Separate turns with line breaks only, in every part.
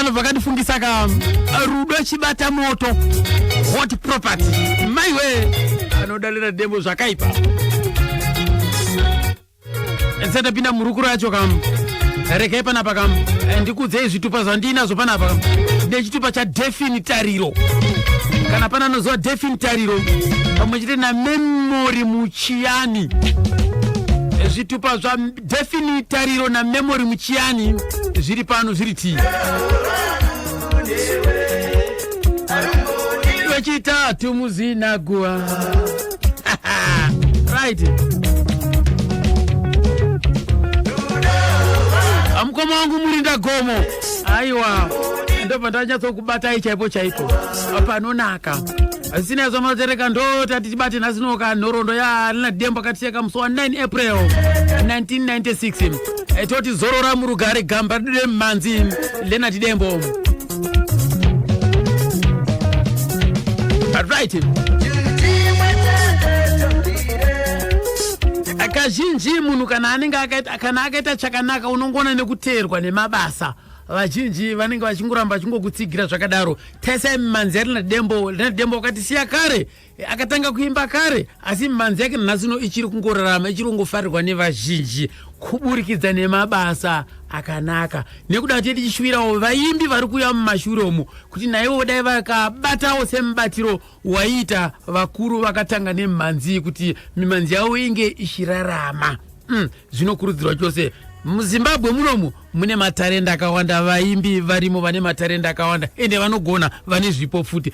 Kanobva kandifungisa ka rudo chibata moto, hot property. Maiwe, anodalira Dembo zvakaipa. Ndisati tapinda murukuro yacho kam, regai panapa kam ndikudzei zvitupa zvandinazvo panapa kam. Ndechitupa chaDefini Tariro, kana pana anoziva Defini Tariro pamwe chete naMemory Muchiyani. Zvitupa zvaDefini Tariro naMemory Muchiyani zviri pano, zviri tii wechitatu muzinagua. Right, amukoma wangu Murinda Gomo, aiwa, ndobva ndanyatsokubatai chaipo chaipo panonaka. Asina zvamatereka, ndo tati tibate nhasi noka nhoroondo yaLeonard Dembo, akatiyeka musi wa9 April 1996. Toti zorora murugare, gamba remhanzi Leonard Dembo. Right, kazhinji munhu kana anenge akaita, kana akaita chakanaka, unongoona nekuteerwa nemabasa. Vazhinji vanenge vachingoramba vachingokutsigira zvakadaro. Taisai mimhanzi yaLeonard Dembo. Leonard Dembo wakatisiya kare, akatanga kuimba kare, asi mimhanzi yake nanhasi uno ichiri kungorarama, ichiri kungofarirwa nevazhinji kuburikidza nemabasa akanaka. Nekuda kuti tichishuvirawo vaimbi vari kuuya mumashure umu kuti naivo dai vakabatawo semubatiro waiita vakuru vakatanga nemimhanzi, kuti mimhanzi yavo inge ichirarama. Zvinokurudzirwa chose. MuZimbabwe munomu mune matarenda akawanda, vaimbi varimo vane matarenda akawanda, ende vanogona, vane zvipo futi.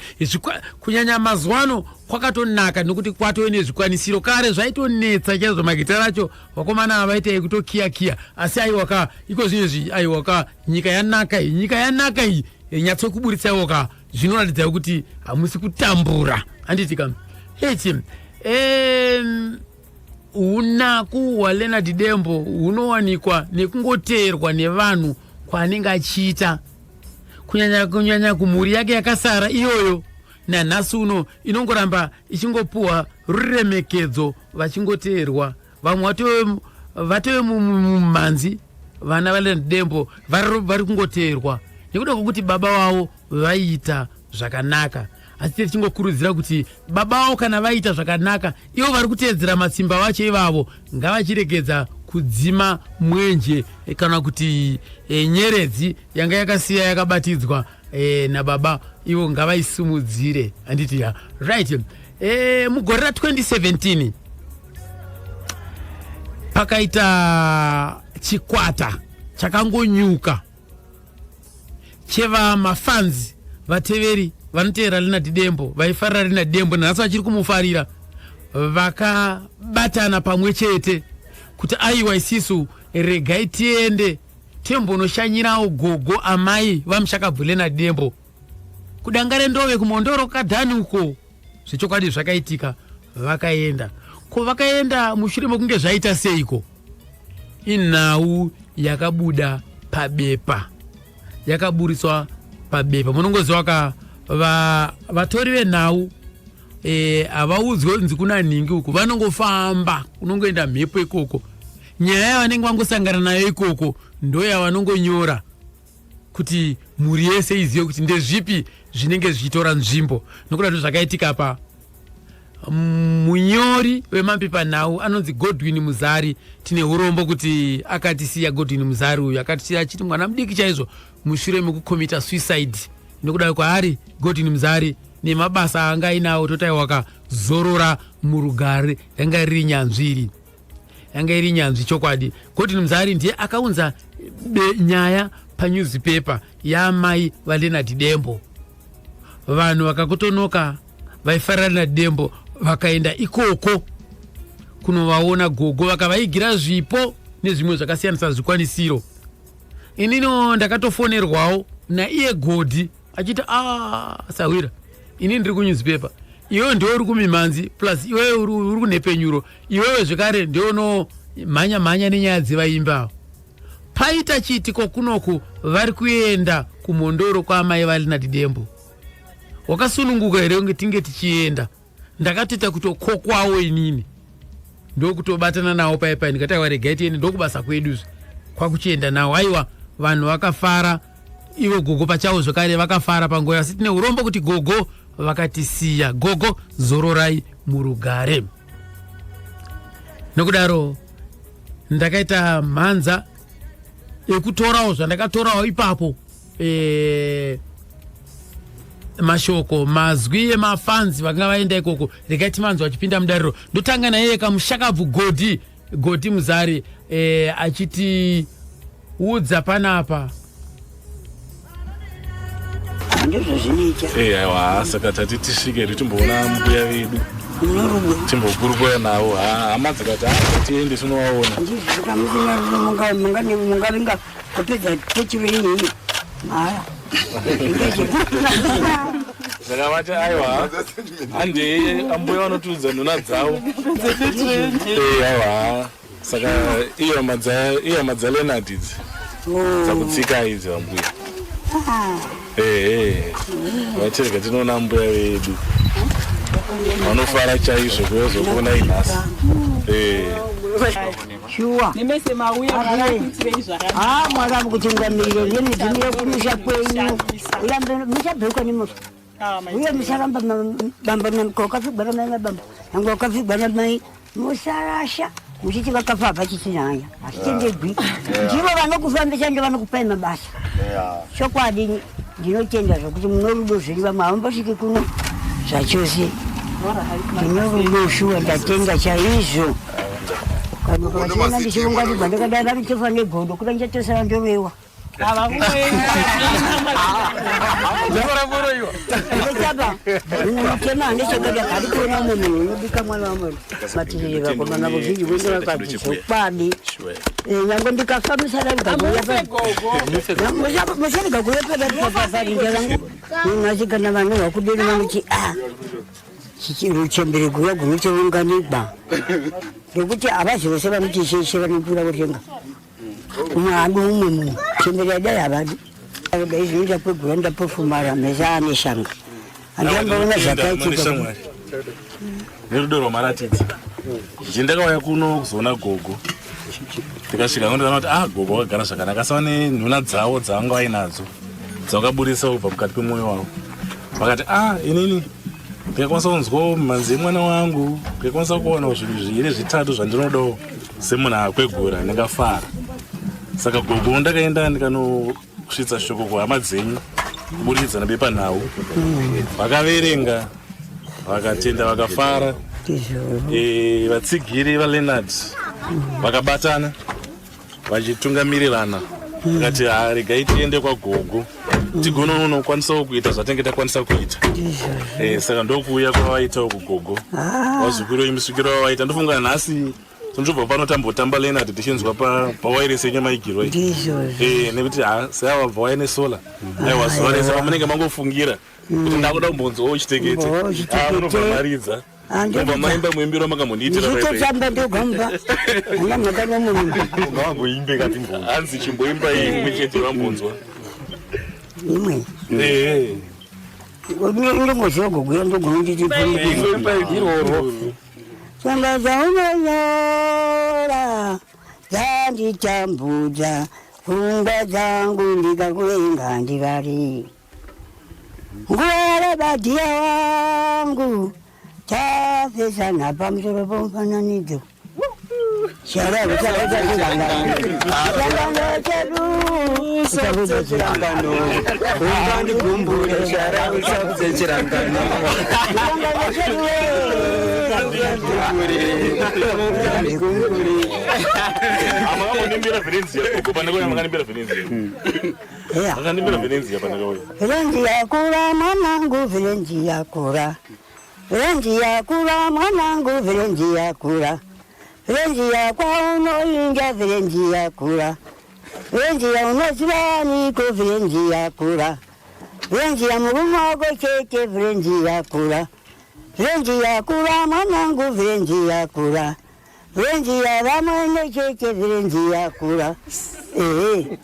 Kunyanya mazuva ano kwakatonaka nekuti kwatove nezvikwanisiro. Kare zvaitonetsa chaizvo, magitara acho vakomana vaita ekutokiya kiya, asi aiwa ka, iko zvinezvi, aiwa ka, nyika yanaka iyi, nyika yanaka iyi. Nyatsokuburitsaiwo ka zvinoratidza kuti hamusi kutambura, handiti ka? Ichi unaku hwaLeonard Dembo hunowanikwa nekungoteerwa nevanhu kwaanenge achiita, kunyanya kunyanya kumhuri yake yakasara iyoyo. Nanhasi uno inongoramba ichingopuhwa ruremekedzo, vachingoteerwa. Vamwe vatove mumhanzi, vana vaLeonard Dembo vari kungoteerwa nekuda kwokuti baba vavo vaiita zvakanaka. Asi tichingokurudzira kuti baba vavo kana vaita zvakanaka, ivo vari kuteedzera matsimba vacho ivavo ngavachiregedza kudzima mwenje kana kuti nyeredzi yanga yakasiya yakabatidzwa nababa. Ivo ngavaisimudzire, handiti ya? Right, mugore ra2017 pakaita chikwata chakangonyuka chevamafans, vateveri vanoteera Leonard Dembo, vaifarira Leonard Dembo, nanhasi vachiri kumufarira. Vakabatana pamwe chete kuti aiwa, isisu regai tiende tembonoshanyirawo gogo amai vamushakabvu Leonard Dembo kudanga rendove kuMondoro kadhani uko. Zvechokwadi zvakaitika, vakaenda ko. Vakaenda mushure mekunge zvaita seiko? Inhau yakabuda pabepa, yakaburitswa pabepa. Munongoziva ka, vatori venhau havaudzwe kunzi kuna nhingi uku. Vanongofamba kunongoenda mhepo ikoko. Nyaya yavanenge vangosangana nayo ikoko ndo yavanongonyora kuti mhuri yese izive kuti ndezvipi zvinenge zvichitora nzvimbo. Nokuda ndo zvakaitika pa munyori wemapepanhau anonzi Godwin Muzari. Tine urombo kuti akatisiya. Godwin Muzari uyu akatisiya achiti mwana mudiki chaizvo mushure mekukomita suicide. Nekuda kwaari Godwin Muzari nemabasa anga ainawo, totaiwaka zorora murugare. Yanga riri nyanzviri, yanga iri nyanzvi chokwadi. Godwin Muzari ndiye akaunza nyaya panewspaper yaamai vaLeonard Dembo. Vanhu vakakotonoka vaifarira Leonard Dembo vakaenda ikoko kunovaona gogo, vakavaigira zvipo nezvimwe zvakasiyana, zvikwanisiro. Inino ndakatofonerwawo naiye Godhi achiti, "A ah, sahwira, ini ndiri kunewspaper, iwewe ndiwe uri kumimhanzi, plus iwewe uri kunhepenyuro, iwewe zvekare ndiwe mhanya mhanya nenyaya dzevaimba. Paita chiitiko kunoku, vari kuenda kuMondoro kwaamai vaLeonard Dembo. Wakasununguka here kunge tinge tichienda?" Ndakatoita kutokokwawo inini, ndokutobatana nawo pai pai. Ndikati, "Aiwa, regai tiende, ndokubasa kweduzve." Kwakuchienda nawo. Aiwa, vanhu vakafara. Ivo gogo pachavo zvakare vakafara panguva, asi tine urombo kuti gogo vakatisiya. Gogo, zororai murugare. Nokudaro ndakaita mhanza yekutorawo zvandakatorawo ipapo, mashoko, mazwi emafanzi vakanga vaenda ikoko. Regai timanzwa achipinda mudariro. Ndotanga naiye kamushakabvu Godi, Godi Muzari, achiti udza panapa.
Ndizvo zvinoita.
Aiwa, saka tati tisvike timboona mbuya vedu.
Munorudo.
Timbokurukura navo. Hama dzikati, "Ah, tiende tinovaona."
Ndizvo, saka musina rudo mungavinga kupedza petiro inini mahara.
Saka vati, "Aiwa, handei, ambuya vanotiudza nhuna dzavo." Aiwa, saka iyo hama dzaLenard idzi dzakutsika idzi, vambuya. Ehe, vatirega tinoona mbuya vedu, vanofara chaizvo kuyozokuonai nhasi.
Shuwa.
Nemese mauya, Mwari akuitirei zvakanaka.
Ha, Mwari amukutungamirire nemidzimu yekumusha kwenyu. Urambe musabhekwa nemoto.
Ah, maita.
Uye musaramba bamba wakafigwa namai, mabamba nyange wakafigwa namai, musarasha muchiti vakafa hapachisina hanya. Hazvitendegwi. Ndivo vanokufambisa, ndo vanokupai mabasa. Chokwadi ndinotenda zvokuti muno rudo zvenyu. Vamwe havambosviki kuno zvachose. Ndino rudo shuwa, ndatenda chaizvo. Kana vachiona ndichiunganidzwa ndakadai, vanotofa negodo kuda ndichatosara ndovewa. Nechapa mutema hanechakada kari kuona umwe munhu unobika mwana wamwe matiriri. Vakomana vuzhinji vwenge vakati zvokwadi. Nyange ndikafa musarega kuuya pakati vangu nhasi. Kana vanhu vakudini vanoti a ruchembere guya gunotounganigwa ngekuti havazi vose vanoti sheshe vanopfuura kutenga umwe haadi umwe munhu chembere yadai havadi. Dai zvinoita kwegura ndapofumara mhesa ane shanga handiyamboona zvakaitika.
Shamwari, nerudo rwamaratidza nje, ndakauya kuno kuzoona gogo. Ndikasvika ngondoona kuti, ah, gogo vakagara zvakanaka, asi vane nhuna dzavo dzavanga vainadzo dzavakaburisa kubva mukati pemwoyo wavo. Vakati, "Ah, inini ndikakwanisa kunzwawo mhanzi yemwana wangu, ndikakwanisa kuwanawo zvinhu zviviri zvitatu zvandinodawo semunhu akwegura, ndingafara." Saka gogo, ndakaenda ndikanosvitsa shoko kuhama dzenyu kuburikidza nebepanhau. Vakaverenga, vakatenda, vakafara. Vatsigiri vaLenard vakabatana vachitungamirirana, vakati, "Ha, regai tiende kwagogo tigononokwanisawo kuita zvatinge takwanisa kuita." Saka ndokuuya kwavaitawo kugogo. Vazukuru vemusvikiro vavaita, ndofunga nhasi tinotobva pano tambotamba Leonard tichinzwa pawairesi yenyamaigirwa iyi.
Ndizvozvo.
Nekuti ha, seava bva waine solar, aiwa, zuva rese pamunenge mangofungira kuti ndakuda kumbonzwawo chitekete.
Mbonzwawo chitekete.
Ah, munobva maridza.
Ah,
mobva maimba muimbiro makambondiitira.
Ndichitotamba ndogamba ana mhaka nomunhu.
Ngavamboimbe katimbo.
Hanzi chimboimba imwe chete vambonzwa.
Imwe ndongoziva goguya ndogona nditi.
Imba iroro.
Tsamba dzaunonyora dzanditambudza pfungwa dzangu, ndikakuvenga ndivari nguva yarabadhiya wangu tafesana pamusoro pomufananidzo. Chirangano chedu
usakudze chirangano, ungandigumbure shara, usakudze chirangano.
Chirangano chedu.
Ungandigumbure.
Makambonimbira Venezia gogo pandakauya? Makanimbira Venezia?
Yeah.
Makanimbira Venezia pandakauya?
Virenji yakura mwanangu, virenji yakura, virenji yakura mwanangu, virenji yakura, virenji yakwa unoinja, virenji yakura, virenji yaunozivaniko, virenji yakura, virenji ya murume wako chete, virenji yakura, virenji yakura mwanangu, virenji yakura, virenji yavamwene chete, virenji yakura, ehe.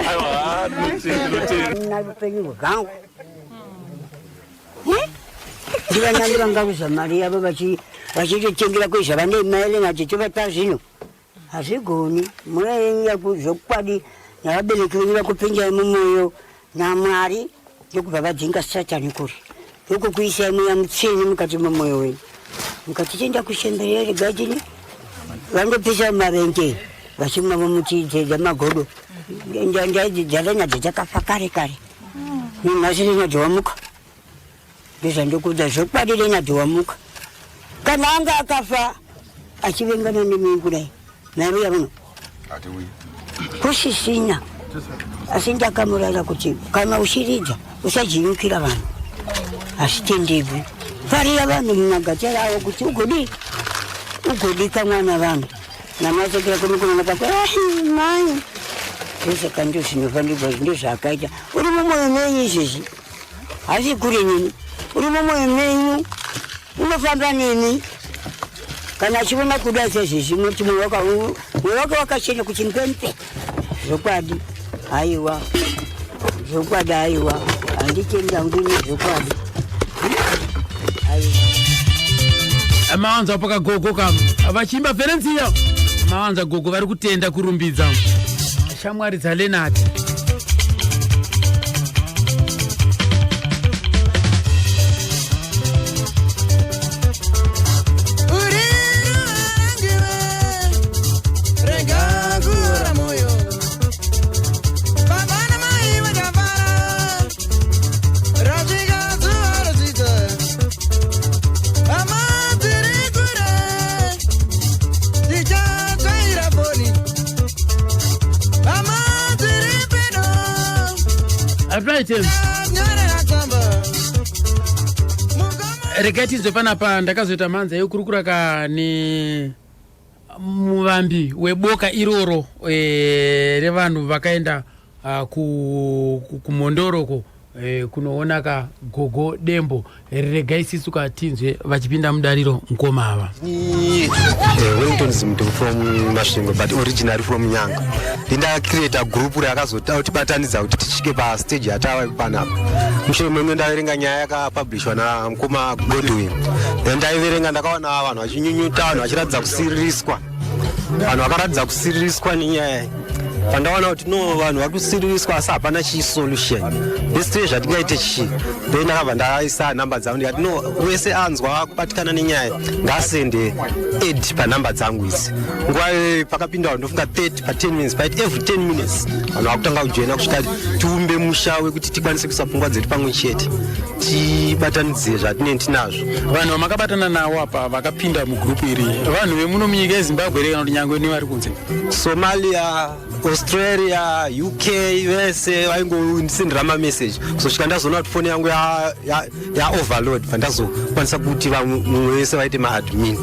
Aiwa, ndinotenda.
Na upenyu hwangu ndivanani vangakuza mari yavo vachitotengera kwezvavanei maele nacho chovata zvino. Hazvigoni. Mweya yenyu yakuzvokwadi navabereki venyu vakupinjai mumwoyo naMwari ndokubva vadzinga Satani kure ndokukuisai mweya mutsvene mukati memwoyo wenyu. Mukati tenda kushemberera regai tini vandopisa marenje vachimwa vomuchidzedza magodo ndaidzidza dzakafa kare kare nhasi rinadzi wamuka Ndozvandikuudza zvokwadi Leonard wamuka. Kana anga akafa achivengana nemi kudai. Maiuya muno.
Atiuyi.
Kusisina. Asi ndakamurayira kuti kana uchiridza usajinyukira vanhu. Hazvitendegwi. Farira vanhu mumagatera avo kuti ugodii? Ugodika mwana vanhu. Namasekera kunokunana kwako. Eh, mai. Ndosaka ndozvinofanirwa ndozvaakaita. Uri mumwoyo menyu izvezvi. Hasi kure neni, uri mumwoyo menyu, unofamba neni. Kana achiona kuda sezvizvi, unoti mwoyo wake wakachena kuti mpempe. Zvokwadi, haiwa, zvokwadi, haiwa, handitendi hangu ini zvokwadi. Haiwa.
Mawanza pakagogo ka vachiimba ferensiya mawanza gogo vari kutenda kurumbidza shamwari dzalenard Right. Regai tinzwe panapa ndakazoita mhanza yekurukura ka nemuvambi weboka iroro e, revanhu vakaenda uh, kumhondoro ku, e, kunoona ka gogo dembo regai sisu ka tinzwe vachipinda mudariro mukoma ava
eh, Wellington Zimdu from Masvingo but originally from Nyanga ndindakacreata group rakazotibatanidza kuti tisvike pastage yatava panapa mushure memwe ndaverenga nyaya yakapublishwa namukoma Godwin then ndaiverenga ndakaona vanhu vachinyunyuta vanhu vachiratidza kusiririswa vanhu vakaratidza kusiririswa nenyaya iyi pandaona kuti no vanhu vari kusiririswa asi hapana chii solution best zvatingaite chii then ndakabva ndaisa nhamba dzangu ndikati no wese anzwa kubatikana nenyaya ngaasende aid panhamba dzangu idzi nguva iyoyo pakapinda vanhu ndofunga 30 pa10 minutes but every 10 minutes vanhu vakutanga kujoina kusvika tiumbe musha wekuti tikwanise kuisa pfungwa dzedu pamwe chete tibatanidzire zvatinenge tinazvo
vanhu vamakabatana navo apa vakapinda mugrupu iri vanhu vemuno munyika yezimbabwe here kana kuti nyangwe nevari kunze
somalia australia uk vese vaingondisendera mameseji kuzosvika ndazoona kuti foni yangu yaoverload ya, ya pandazokwanisa kuti vamwe vese vaite maadmin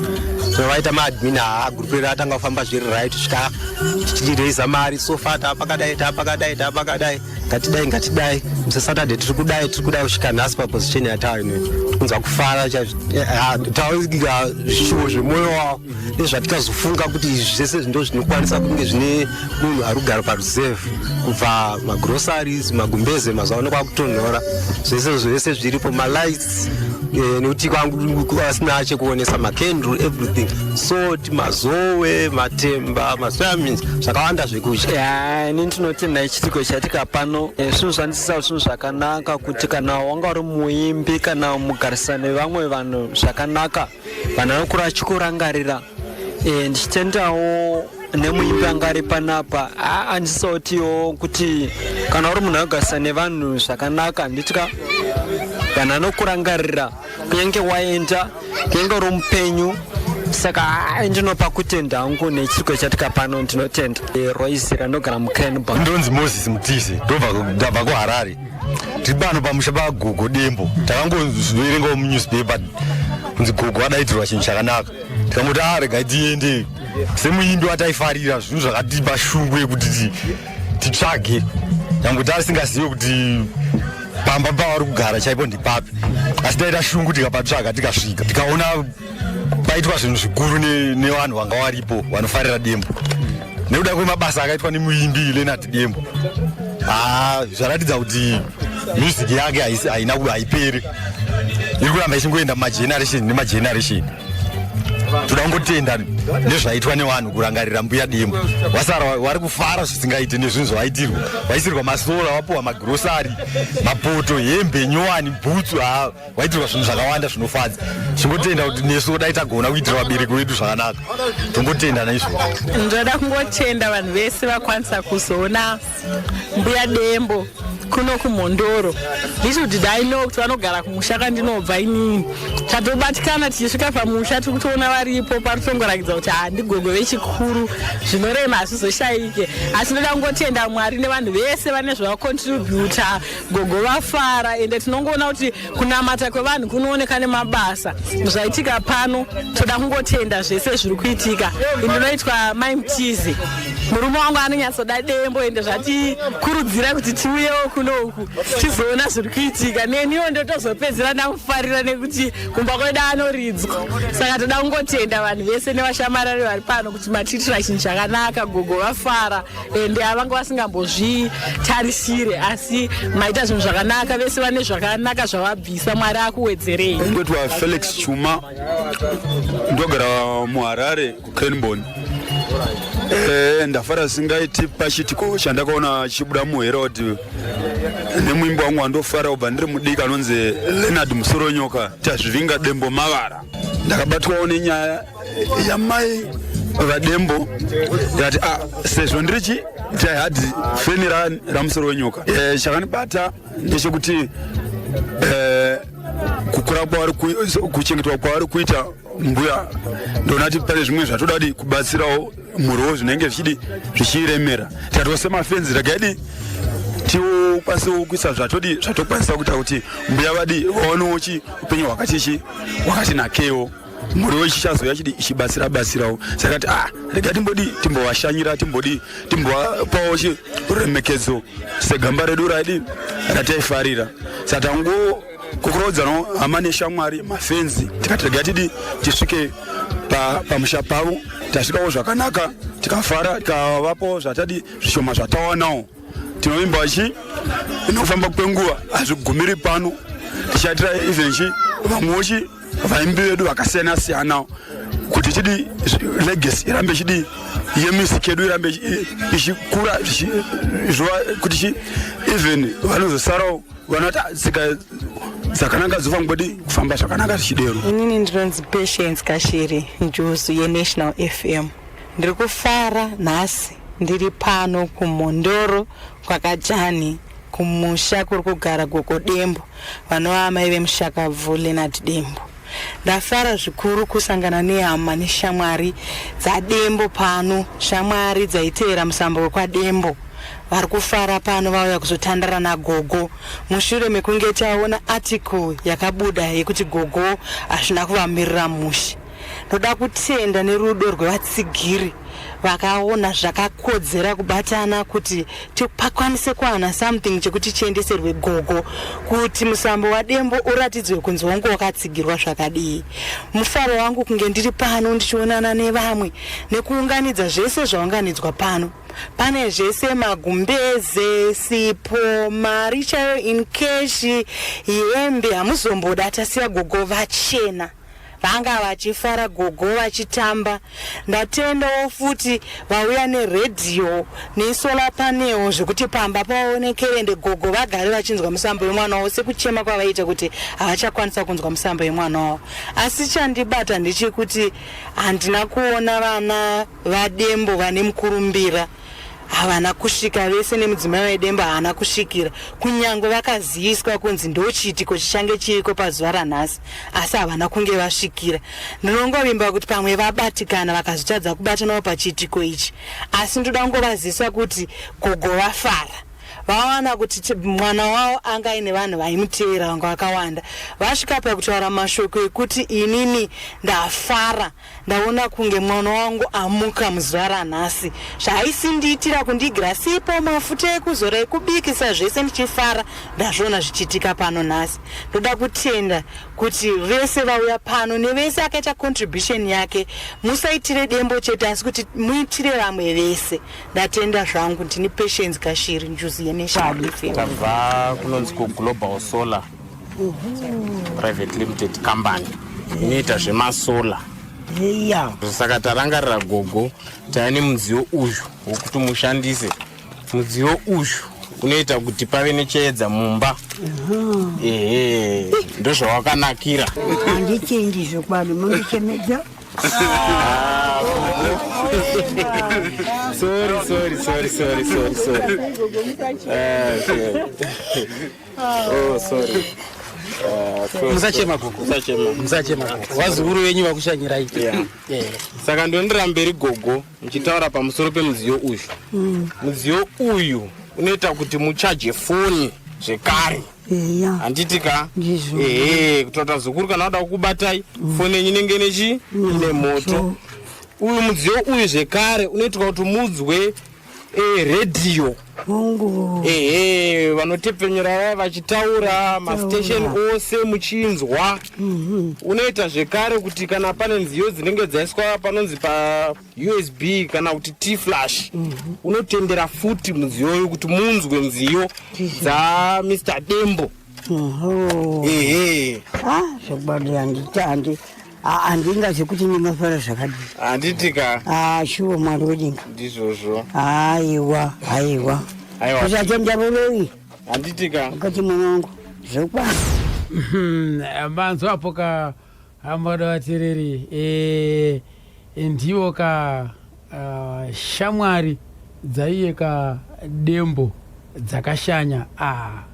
so vaita maadmin haa gurupu redu atanga kufamba zviri right svika tichiraiza mari so far taapakadai taapakadai taapakadai ngatidai ngatidai musi saturday tiri kudai tiri kudai kusvika nhasi paposition yatayo ino tikunzwa kufara chaizvo zvishuwo zvemwoyo wavo nezvatikazofunga kuti izvi zvese ndo zvinokwanisa kunge zvine munhu ari kugara pareserve kubva magroceries magumbeze mazuva ano kwakutonhora zvese zvese zviripo malights eh, nekuti kwangu asina chekuonesa macandle everything salt mazowe matemba masoyamins zvakawanda zvekudya
ini ndinotenda ichitiko chaitika pano eh, zvinhu zvandisisa zvinhu zvakanaka kuti kana wanga uri muimbi kana mugarisana nevamwe vanhu zvakanaka vanhu vanokura vachikurangarira eh, ndichitendawo nemuimbi anga ari panapa andisotiwo kuti kana uri munhu anogarisa nevanhu zvakanaka nditya vanhu vanokurangarira kunyange waenda kunyange uri mupenyu saka ndinopa kutenda hangu nechiriko chatika pano ndinotenda eh, roisi randogara mucranbank
ndonzi moses mutise ndobva kuharare tiri pano pamusha pagogo dembo takangoverengawo munewspaper kunzi gogo adaitirwa chinhu chakanaka tikangoti a ah, regai tiende semuimbi wataifarira zvinhu zvakatipa shungu yekuti titsvage nyangwe tasingazive kuti pamba pavari kugara chaipo ndipapi asi taita shungu tikapatsvaga tikasvika tikaona paitwa zvinhu zvikuru nevanhu vanga varipo vanofarira dembo nekuda kwemabasa akaitwa nemuimbi Leonard Dembo ah, zvaratidza kuti music yake haina haiperi iri kuramba ichingoenda mumageneration nemageneration Toda kungotenda nezvaitwa nevanhu kurangarira mbuya Dembo. Vasara vari kufara zvisingaite nezvinhu zvavaitirwa. Vaisirwa masora, vapuwa magrosari, mapoto, hembe nyowani, bhutsu. Haa, vaitirwa zvinhu zvakawanda zvinofadza. Chingotenda kuti nesu dai tagona kuitira vabereki vedu zvakanaka. Tongotenda naizvozvo.
Ndinoda kungotenda vanhu vese vakwanisa kuzoona mbuya Dembo kuno kuMhondoro. Little did I know kuti vanogara kumusha kwandinobva inini. Tatobatikana tichisvika pamusha, tiri kutoona varipo paritongorakidza kuti handigogo vechikuru, zvinorema hazvizoshaike. Asi ndoda kungotenda Mwari nevanhu vese vane zvavakontributa. Gogo vafara, ende tinongoona kuti kunamata kwevanhu kunooneka nemabasa. Zvaitika pano, toda kungotenda zvese zviri kuitika. Ndinoitwa Mai Mutizi, murume wangu anonyatsoda Dembo, ende zvatikurudzira kuti tiuyewo kuno uku tizoona zviri kuitika. Neniwo ndotozopedzera ndamufarira nekuti kumba kwedu anoridzwa. Saka toda kungotenda vanhu vese nevashamarari vari pano kuti matiitira chinhu chakanaka. Gogo vafara, ende avanga vasingambozvitarisire, asi maita zvinhu zvakanaka. Vese vane zvakanaka zvavabvisa, Mwari akuwedzerei.
Ndoitwa Felix Chuma, ndogara muHarare kuCranborne. Ndafara singaiti pachitiko chandakaona chichibuda muHerald nemuimbi wangu wandofara kubva ndiri mudiki anonzi Leonard Musoronyoka, Tazvivinga Dembo Mavara. Ndakabatwawo nenyaya yamai vaDembo, ndikati ah, sezvo ndiri chi diehard feni raMusoro wenyoka, chakandibata ndechekuti kukura kwavari, kuchengetwa kwavari kuita mbuya, ndoona kuti pane zvimwe zvatoda kuti kubatsirawo muriwo zvinenge zvichidi zvichiremera. Tikatiwo semafenzi ragaidi tiukwanisewo kuisa zvatodi zvatokwanisa kuita kuti mbuya vadi vaonewo chi upenyu hwakati chi hwakati nakewo, muriwo ichichazouya chidi ichibatsira batsirawo. Saka ti ah, rega timbodi timbovashanyira, timbodi timbovapawo chi ruremekedzo segamba redu raidi rataifarira. Saka tango kukurodzanawo hama neshamwari, mafenzi, tikati rega tidi tisvike pamusha pavo. Tasvikawo zvakanaka, tikafara, tikavapawo zvatadi zvishoma zvatawanawo. Tinovimba chi inofamba kwenguva hazvigumiri pano, tichaitira even chi vamwewo chi vaimbi vedu vakasiyana siyana kuti chidi legacy irambe chidi yemusic yedu irambe ichikura, zviva kuti chi even vanozosarawo vanoti tsika dzakanaka dzofangodi kufamba zvakanaka zvichidero.
Inini ndinonzi Patience Kashiri, njuzu yeNational FM. Ndiri kufara nhasi ndiri pano kuMhondoro kwakajani, kumusha kuri kugara Gogo Dembo, vanova amai vemushakabvu Leonard Dembo. Ndafara zvikuru kusangana nehama neshamwari dzaDembo pano, shamwari dzaiteera musambo wekwaDembo. Vari kufara pano, vauya kuzotandara nagogo mushure mekunge taona article yakabuda yekuti gogo hazvina kuvamirira mushe. Ndoda kutenda nerudo rwevatsigiri vakaona zvakakodzera kubatana kuti pakwanise kuwana something chekuti chiendeserwe gogo, kuti musambo waDembo uratidzwe kunzi wangu wakatsigirwa zvakadii. Mufaro wangu kunge ndiri pano ndichionana nevamwe nekuunganidza zvese zvaunganidzwa pano. Pane zvese, magumbeze, sipo, mari chaiyo in cash, hembe. Hamuzomboda tasiya gogo vachena. Vanga vachifara gogo vachitamba. Ndatendawo futi vauya neredhiyo nesolar panel zvekuti pamba paonekere, ende gogo vagare vachinzwa musambo wemwana wavo sekuchema kwavaita kuti havachakwanisa kunzwa musambo wemwana wavo. Asi chandibata ndechekuti handina kuona vana vaDembo vane mukurumbira. Havana kusvika vese, nemudzimai waDembo haana kusvikira, kunyange vakaziviswa kunzi ndochiitiko chichange chiriko pazuva ranhasi, asi havana kunge vasvikira. Ndinongovimba kuti pamwe vabatikana vakazotadza kubatanawo pachiitiko ichi, asi ndoda kungovazivisa kuti gogo vafara. Vawana kuti mwana wavo anga aine vanhu vaimuteera vanga vakawanda. Vasvika pakutaura mashoko ekuti, "Inini ndafara, ndaona kunge mwana wangu amuka muzuva ranhasi. Zvaisindiitira kundigira sipo, mafuta ekuzora, ekubikisa, zvese ndichifara, ndazviona zvichiitika pano nhasi." Ndoda kutenda kuti vese vauya pano nevese akaita contribution yake. Musaitire Dembo chete, asi kuti muitire vamwe vese. Ndatenda zvangu. Ndini Patience Kashiri, njuzi yeNational FM.
Tabva kunonzi kuGlobal Solar Private Limited Company inoita zvemasolar.
Iya.
Saka tarangarira gogo, tava nemudziyo uyu wokuti mushandise. Mudziyo uyu unoita kuti pave nechiedza mumba. Ehe, ndozvawakanakira.
Handitendi zvokwadi, mundichemedza.
Sorry, sorry, sorry, sorry, sorry, sorry. Ah, okay. Oh, sorry. Ah, sorry.
Musachema gogo.
Musachema.
Musachema gogo. Vazukuru venyu vakushanyirai.
Yeah. Saka ndondira mberi gogo muchitaura pamusoro pemudziyo uyu. Mudziyo uyu unoita kuti muchaje foni zvekare.
Eya.
Handiti ka?
Ndizvo.
Ehe, kuitira kuti vazukuru kana vada kukubatai, foni yenyu inenge nechi ine moto. Uyu mudziyo uyu zvekare unoitwa kuti mudzwe redhiyo.
Hongu.
Ehe, vanotepfenyura vaya vachitaura mastation ose muchinzwa. Unoita zvekare kuti kana pane nziyo dzinenge dzaiswa panonzi pa USB kana kuti T-flash, unotendera futi mudziyo uyu kuti munzwe nziyo dza Mr Dembo.
Oho.
Ehe.
Ah, zvokwadi handiti handi handingazi kuti ndinofara zvakadii.
Handiti ka?
Ah, shuwa Mwari wedenga.
Ndizvozvo.
Aiwa, aiwa.
Aiwa.
Kusatenda muroyi.
Handiti ka?
Wakati mwana wangu, zvokwadi.
Manzwa apo ka hama vateereri, ndivo ka shamwari dzaiye ka Dembo dzakashanya. Ah,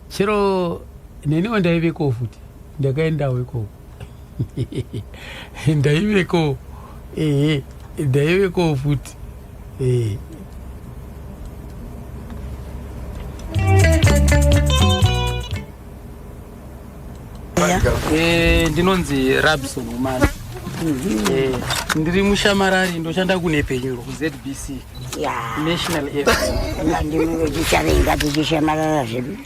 chero neniwo ndaiveko futi, ndakaendawo ikoko, ndaiveko, ehe, ndaiveko futi. Ndinonzi Rabson Umani. Ndiri mushamarari, ndoshanda kunhepfenyuro kuZBC National FM.
Ndinotichavenga tichishamarara zvedu.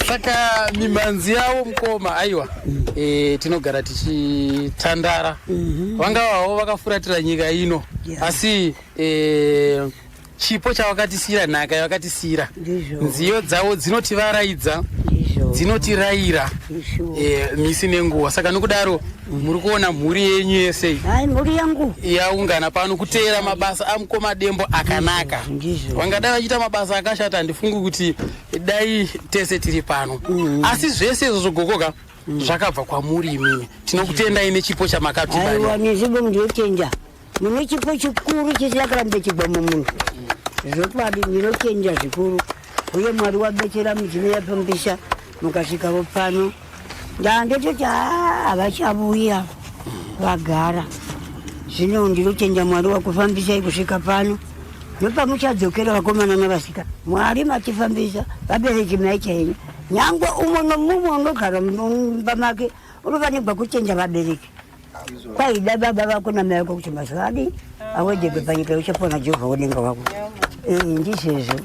Saka mimhanzi yavo mukoma, aiwa, tinogara tichitandara. Vangavawo vakafuratira nyika ino, asi chipo chavakatisiyira, nhaka yavakatisiyira, nziyo dzavo dzinotivaraidza, dzinotirayira misi nenguva. Saka nokudaro muri kuona mhuri yenyu yese
Hai, mhuri yangu
yaungana pano kuteera mabasa amukoma Dembo akanaka. Vangadai vachiita mabasa akashata, handifungi kuti dai tese tiri pano. Asi zvese izvozvo gogoka zvakabva kwamuri imimi. Tinokutendai nechipo
Aiwa.
chamakatibani.
Nezvibo ndinotenda, mune chipo chikuru chisakarambe chigwa mumunhu. Zvokwadi ndinotenda zvikuru, uye Mwari wabetsera mudzimu yapambisa mukasvikawo pano. Ndandototi haa, havachavuya, vagara. Zvino ndinotenda Mwari wakufambisai kusvika pano. Nopamuchadzokera, vakomana navasika, Mwari matifambisa. Vabereki maita henyu. Nyangwe umwe nomumwe unogara mumba make unofanirwa kutenda vabereki. Kwaida baba vako namai vako kuti mazuva adi awedzerwe panyika uchapona Jehovha wedenga wako. Ndizvezvo,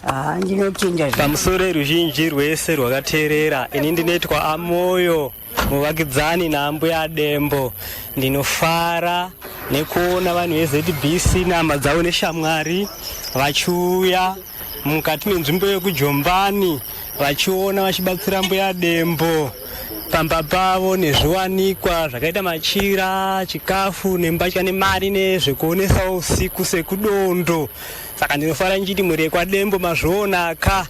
haa, ndinotenda.
Pamusoro ruzhinji rwese rwakateerera, ini ndinoitwa Amoyo, muvakidzani naambuya Dembo. Ndinofara nekuona vanhu veZBC nehama dzavo neshamwari vachiuya mukati menzvimbo yekuJombani, vachiona vachibatsira mbuya Dembo pamba pavo nezviwanikwa zvakaita machira, chikafu nembatya nemari nezvekuonesawo usiku sekudondo. Saka ndinofara nchiti mhuri yekwaDembo mazvionaka.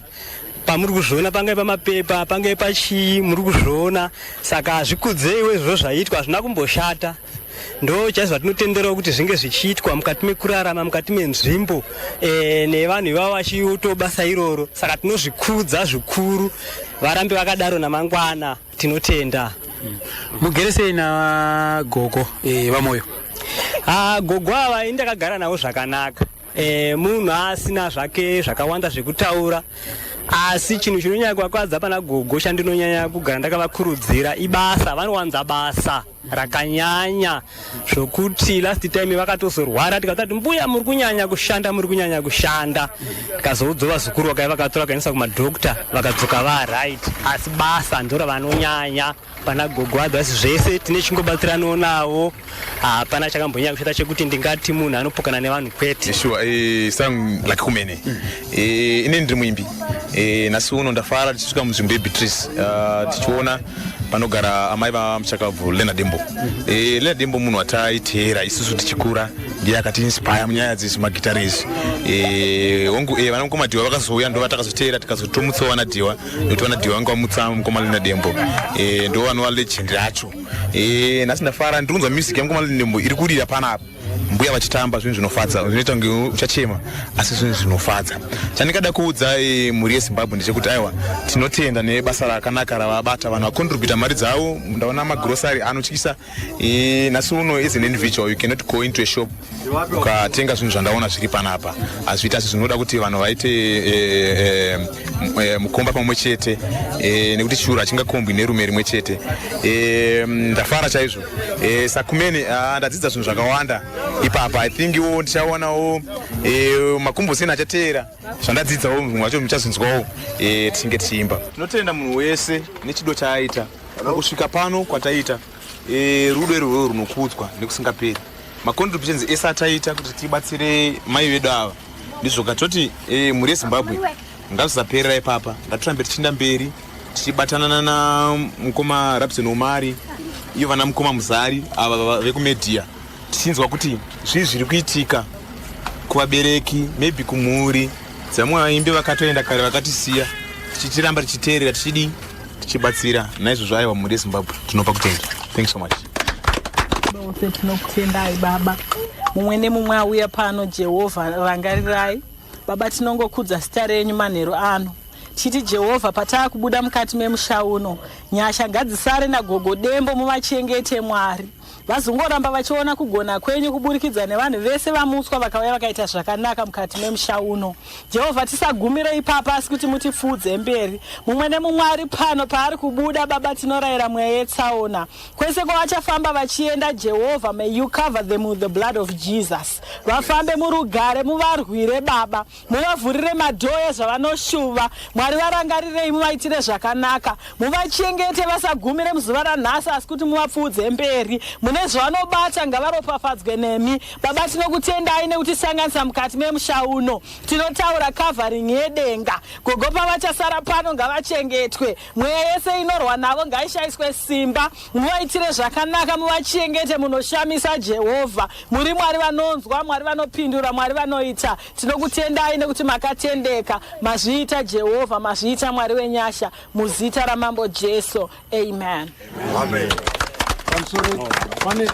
Pamuri kuzviona pangai pamapepa, pangai pachii, muri kuzviona. Saka hazvikudzeiwo izvozvo zvaitwa, hazvina kumboshata. Ndo chaizvo zvatinotenderawo kuti zvinge zvichiitwa mukati mekurarama mukati menzvimbo, nevanhu ivavo vachiitawo basa iroro. Saka tinozvikudza zvikuru, varambe vakadaro namangwana. Tinotenda.
Mugere sei nagogo, vaMoyo?
Ah, gogo ava ini ndakagara navo zvakanaka. Munhu asina zvake zvakawanda zvekutaura, asi chinhu chinonyanya kuvakwadza pana gogo chandinonyanya kugara ndakavakurudzira ibasa. Vanowanza basa rakanyanya zvokuti last time vakatozorwara, tikatati, "Mbuya, muri kunyanya kushanda, muri kunyanya kushanda." Tikazoudzwa vazukuru vakaiva vakatora vakaendesa kumadhokta, vakadzoka varight, asi basa ndo ravanonyanya pana gogo. Otherwise zvese tine chingobatsiranawo navo, hapana chakambonyanya kushata chekuti ndingati munhu anopokana nevanhu, kwete.
Sure, sound like kumene. Inini ndiri muimbi. Nhasi uno ndafara tichisvika munzvimbo yeBeatrice, tichiona Panogara amai vamuchakabvu Lena Dembo. Lena Dembo munhu wataiteera isusu tichikura, ndiye akatiinspire munyaya dzezvemagitare izvi. Hongu, vana mukoma Dhiwa vakazouya, ndo vatakazoteera, tikazotomutsawo vana Dhiwa, nekuti vana Dhiwa vanga vamutsa mukoma Lena Dembo. Ndo vanova legend racho. Nhasi ndafara, ndiri kunzwa music yamukoma Lena Dembo iri kurira panapa, mbuya vachitamba zvinhu zvinofadza, zvinoita kunge uchachema, asi zvinhu zvinofadza. Chandingada kuudza mhuri yeZimbabwe ndechekuti aiwa, tinotenda nebasa rakanaka ravabata. Vanhu vacontributa mari dzavo, ndaona magrosari anotyisa. Nhasi uno as an individual you cannot go into a shop ukatenga zvinhu zvandaona zviri panapa, hazviiti. Asi zvinoda kuti vanhu vaite mukomba pamwe chete, nekuti churu hachingakombwi nerume rimwe chete. Ndafara chaizvo. Sakumene, ndadzidza zvinhu zvakawanda ipapa. I think wo ndichaonawo makumboseni achateera zvandadzidzawo, zvimwe zvacho muchazvinzwawo tichinge tichiimba. Tinotenda munhu wese nechido chaaita kusvika pano kwataita. Rudo irworwo runokudzwa nekusingaperi. Macontributions ese ataita kuti tibatsire mai vedu ava, ndizvo katoti mhuri yeZimbabwe, ngazvisaperera ipapa, ngatirambe tichienda mberi tichibatana namukoma Rabson Omari, iyo vana mukoma Muzari ava vekumedia, tichinzwa kuti zvii zviri kuitika kuvabereki, maybe kumhuri dzamwe vaimbi vakatoenda kare vakatisiya, tichitiramba tichiteerera, tichidii, tichibatsira. Naizvozvo aiwa, mhuri yeZimbabwe, tinopa kutenda. Thanks so much.
Bose tinokutendai Baba, mumwe nemumwe auya pano. Jehovha, rangarirai Baba. Tinongokudza zita renyu manheru ano, tichiti Jehovha, pataakubuda mukati memusha uno, nyasha ngadzisare nagogo Dembo, muvachengete Mwari, vazongoramba vachiona kugona kwenyu kuburikidza nevanhu vese vamutswa vakauya vakaita zvakanaka mukati memusha uno. Jehovha, tisagumire ipapa, asi kuti mutipfuudze mberi. Mumwe nemumwe ari pano, paari kubuda Baba, tinorayira mweya yetsaona kwese kwavachafamba vachienda. Jehovha, may you cover them with the blood of Jesus. Vafambe murugare, muvarwire Baba, muvavhurire madoor ezvavanoshuva. Mwari, varangarirei, muvaitire zvakanaka, muvachengete, vasagumire muzuva ranhasi, asi kuti muvapfuudze mberi mune zvavanobata. Ngavaropafadzwe nemi Baba. Tinokutendai nekutisanganisa mukati memusha uno. Tinotaura covering yedenga. Gogo pavachasara pano, ngavachengetwe. Mweya yese inorwa navo ngaishayiswe simba. Muvaitire zvakanaka, muvachengete. Munoshamisa Jehovha, muri Mwari vanonzwa, Mwari vanopindura, Mwari vanoita. Tinokutendai nekuti makatendeka. Mazviita Jehovha, mazviita Mwari wenyasha, muzita raMambo Jesu, amen,
amen. Pane.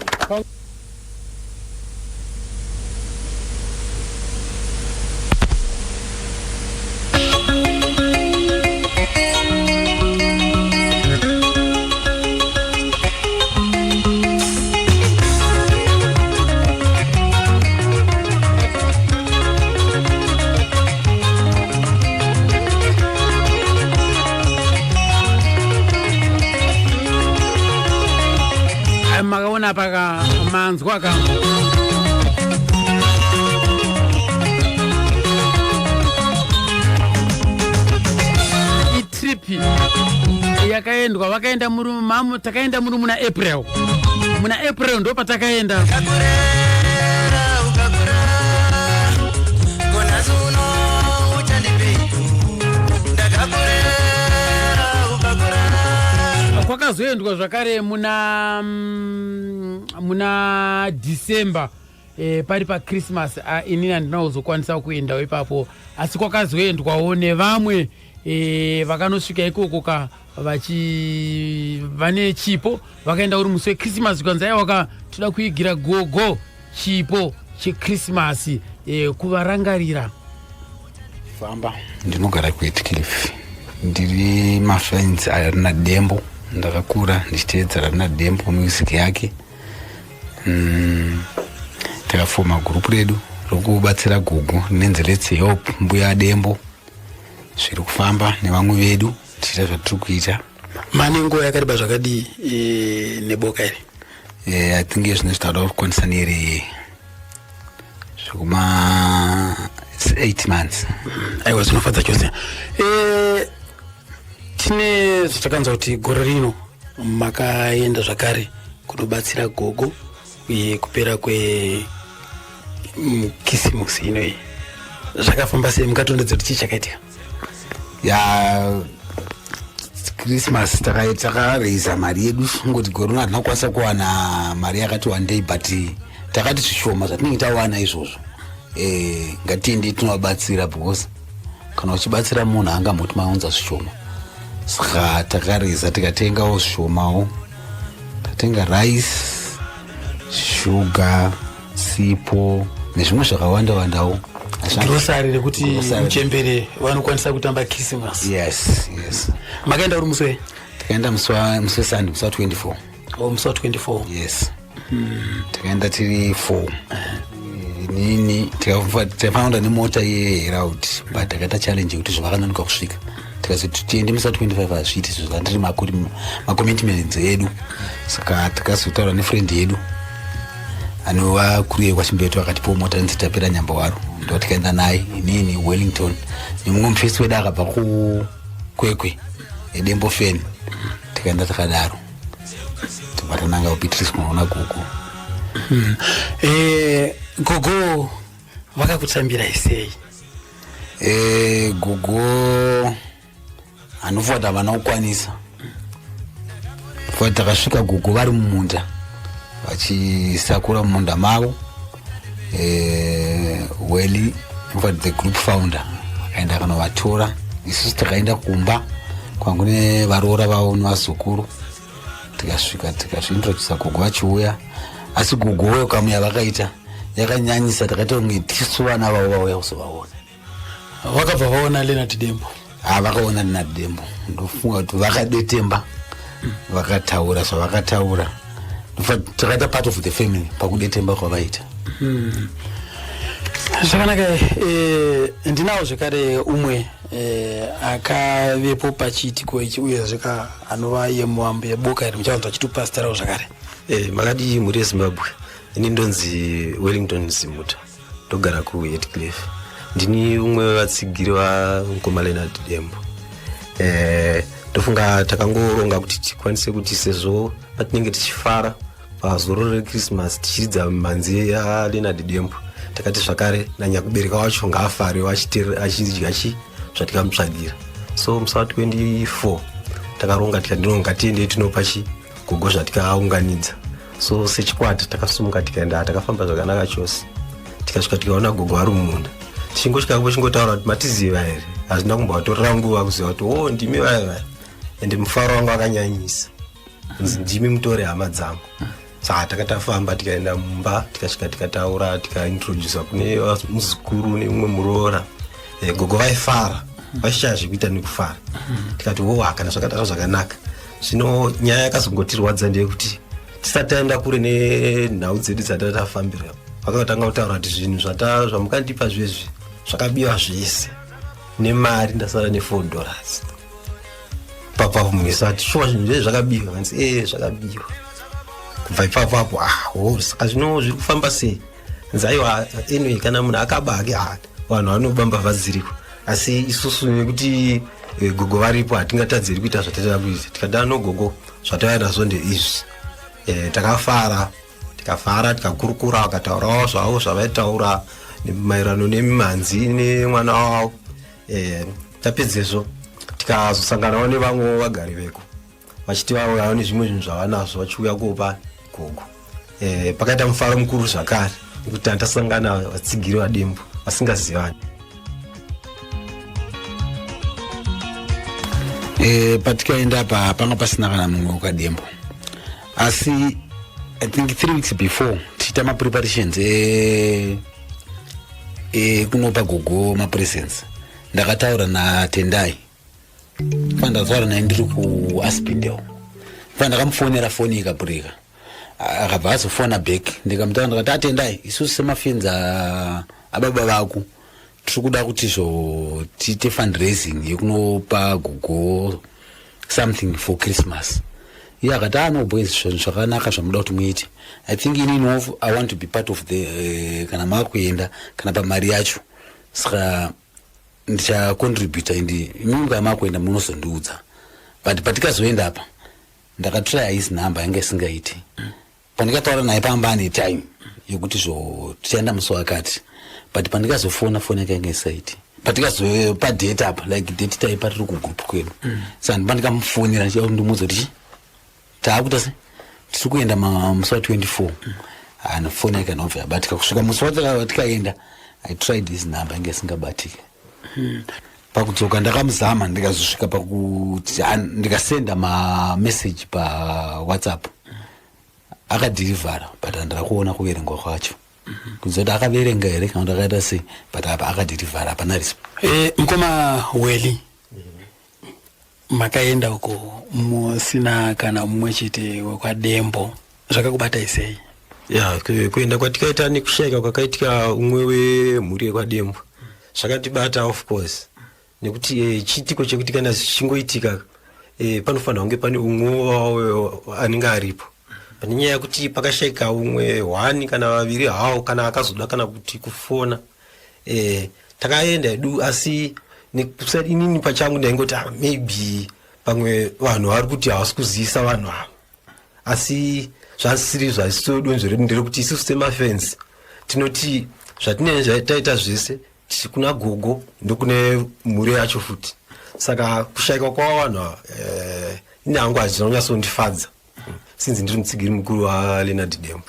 Makaona paka manzwa ka itrip yakaendwa, vakaenda muri mamu, takaenda muri muna April, muna April ndo patakaenda.
Konasi uno uchandipei? Ndakakurera ukakura.
Kwakazoendwa zvakare muna December, pari paChristmas. Inini handina kuzokwanisa kuendawo ipapo, asi kwakazoendwawo nevamwe, vakanosvika ikoko ka vachi vane chipo. Vakaenda uri musi weChristmas, kwanzi aiwaka, toda kuigira gogo chipo cheChristmas, kuvarangarira.
Famba, ndinogara kuHatcliffe. Ndiri mafans aRina Dembo. Ndakakura ndichiteedzera Rina Dembo, music yake. Takafoma gurupu redu rokubatsira gogo rinenzi Let's Help Mbuya Dembo. Zviri kufamba nevamwe vedu, tichiita zvatiri kuita.
Mane nguva yakareba zvakadii neboka iri?
I think zvino zvitauda kukwanisa neri zvekuma 8 months.
Aiwa, zvinofadza chose. Tine zvatakanzwa kuti gore rino makaenda zvakare kunobatsira gogo, uye kupera kwekisimusi ino iyi. Zvakafamba sei? Mukatondedza kuti chii chakaitika?
Ya. Christmas takareisa mari yedu, ngoti gore rino hatina kukwanisa kuwana mari yakati wandei, but takati zvishoma zvatinenge tawana izvozvo, ngatiendei tinovabatsira, because kana uchibatsira munhu angamboti maunza zvishoma. Saka takareza, tikatengawo zvishomawo, tatenga rice, shuga, sipo nezvimwe zvakawanda wandawo.
Grocery rekuti
Grocery.
Muchembere vanokwanisa kutamba Christmas.
Yes.
Makaenda uri musi wei?
Takaenda musi weSunday, musi wa24.
O, musi wa24.
Yes. Takaenda tiri four, inini taifanira kuenda nemota yeHerald, but takaita challenge yekuti zvavakanonoka kusvika, tikazoti tiende musi wa25 hazviiti, izvo zvandiri macommitments edu. Saka takazotaura nefriend yedu anova kuru yekwachimbeto, akatipawo mota inzi Tapera Nyambawaro. Ndo tikaenda naye, inini, Wellington nemumwe mufesi wedu akabva kuKwekwe, eDembo fan. Tikaenda takadaro, tobva tananga kuBeatrice kunoona gogo.
Gogo vakakutambirai sei?
Gogo hanofunga kuti havana kukwanisa futi. Takasvika gogo vari mumunda vachisakura mumunda mavo. Welly, in fact the group founder, akaenda akanovatora. Isusu takaenda kumba kwangu nevaroora vavo nevazukuru. Tikasvika, tikazviintrodusa, gogo vachiuya. Asi gogo welcome yavakaita yakanyanyisa, takaita kunge tisu vana vavo vauya kuzovaona.
Vakabva vaona Leonard Dembo?
Ha, vakaona Leonard Dembo. Ndofunga kuti vakadetemba, vakataura zvavakataura. Ndofunga takaita part of the family pakudetemba kwavaita.
Zvakanaka. Ndinawo zvekare umwe akavepo pachiitiko ichi, uyezve ka anova yemuambo yeboka iri. Muchavanzwa achitupa zita ravo zvakare.
Makadii mhuri yeZimbabwe? Ini ndonzi Wellington Zimuta, ndogara kuHatcliffe. Ndini umwe wevatsigiri vamukoma Leonard Dembo. Ndofunga takangoronga kuti tikwanise kuti sezvo patinenge tichifara pazororo reChristmas tichiridza mhanzi yaLeonard Dembo, takati zvakare nanyakubereka wacho ngaafare achidya chi zvatikamutsvagira. So musi wa24 takaronga tikati no, ngatiendei tinopa chi gogo zvatikaunganidza. So sechikwata takasumuka, tikaenda, takafamba zvakanaka chose, tikasvika, tikaona gogo vari mumunda. Tichingosvika vochingotaura kuti, "Matiziva here?" Hazvina kumbovatorera nguva kuziva kuti, "O, ndimi vaya vaya." Ende mufaro wanga wakanyanyisa, kunzi, "Ndimi mutore hama dzangu." Saka takatafamba, tikaenda mumba, tikasvika, tikataura, tikaintrodusa kune muzukuru nemumwe muroora. Gogo vaifara, vaishaya zvekuita nekufara. Tikati, "Wo, kana zvakadaro zvakanaka." Zvino nyaya yakazongotirwadza ndeyekuti tisati taenda kure nenhau dzedu dzatatafambira, vakatanga kutaura kuti, "Zvinhu zvamukandipa zvezvi zvakabiwa zvese nemari, ndasara ne4 dollars." Papapo munhu wese ati, "Shuwa, zvinhu zvezvi zvakabiwa?" Kanzi, "E, zvakabiwa." Kubva ipapo apo, ah, ho, saka zvino zviri kufamba sei? Nzi, "Aiwa, anyway, kana munhu akaba ake, ah, vanhu vanoba, mbavha dziriko, asi isusu nekuti gogo varipo hatingatadziri kuita zvatinoda kuita." Tikadana nogogo, zvatauya nazvo ndeizvi. Takafara, tikafara, tikakurukura, vakataurawo zvavo zvavaitaura maererano nemimhanzi nemwana wavo. Tapedzezvo tikazosanganawo nevamwewo vagari veko vachiti vauyawo nezvimwe zvinhu zvavanazvo vachiuya kopa gogo. Pakaita mufaro mukuru zvakare nekuti tasangana vatsigiri vaDembo vasingazivani.
Patikaenda pa panga pasina kana mumwe wekwaDembo, asi I think 3 weeks before, tichiita mapreparations ekunopa gogo mapresents, ndakataura naTendai. Fa ndataura naye ndiri kuAspindale. Fa ndakamufonera, foni ikabhurika, akabva azofona back. Ndikamutaura, ndikati, "Atendai, isusu semafans ababa vako tiri kuda kuti zvo tiite fundraising yekunopa gogo something for Christmas." Iye akati, "Ah, no boys, zvinhu zvakanaka zvamuda kuti muite. I think inini I want to be part of the kana maakuenda kana pamari yacho, saka ndichacontributa. Indi imimi kana maakuenda munozondiudza." But patikazoenda apa, ndakatraya his number, yanga isingaiti. Pandikataura naye pamba ane time yekuti zvo tichaenda musi wakati, but pandikazofona, foni yake yanga isaiti. Patikazopa date apa, like date taipa tiri kugroup kwedu. Saka ndipa ndikamufonera ndichida kuti ndimuudze kuti chi taakuita se tiri kuenda musi wa24. Ana foni yake anobva yabatika kusvika musi watikaenda. I tried his number, inge isingabatiki. Pakudzoka ndakamuzama, ndikazosvika pakuti ndikasenda mameseji paWhatsApp, akadhirivhara, but handina kuona kuverengwa kwacho, kunzoti akaverenga here kana kuti akaita sei, but apa akadhirivhara, hapana resp
Mukoma Weli, makaenda uko musina kana mumwe chete wekwaDembo, zvakakubatai sei?
Ya, kuenda kwatikaita nekushayika kwakaitika umwe wemhuri yekwaDembo zvakatibata, of course, nekuti chiitiko chekuti kana zvichingoitika, panofanira kunge pane umwe wawo anenge aripo. Pane nyaya yekuti pakashayika umwe one kana vaviri hawo, kana akazoda kana kuti kufona, takaenda hedu, asi inini pachangu ndaingoti, ah, maybe pamwe vanhu vari kuti havasi kuzivisa vanhu ava, asi zvasiri zvasiso. Donzvo redu nderekuti isusu semafans tinoti zvatinenge taita zvese kuna gogo ndokune mhuri yacho futi. Saka kushayikwa kwavo vanhu ava, ini hangu hazvina kunyatsondifadza, sinzi ndiri mutsigiri mukuru waLeonard Dembo.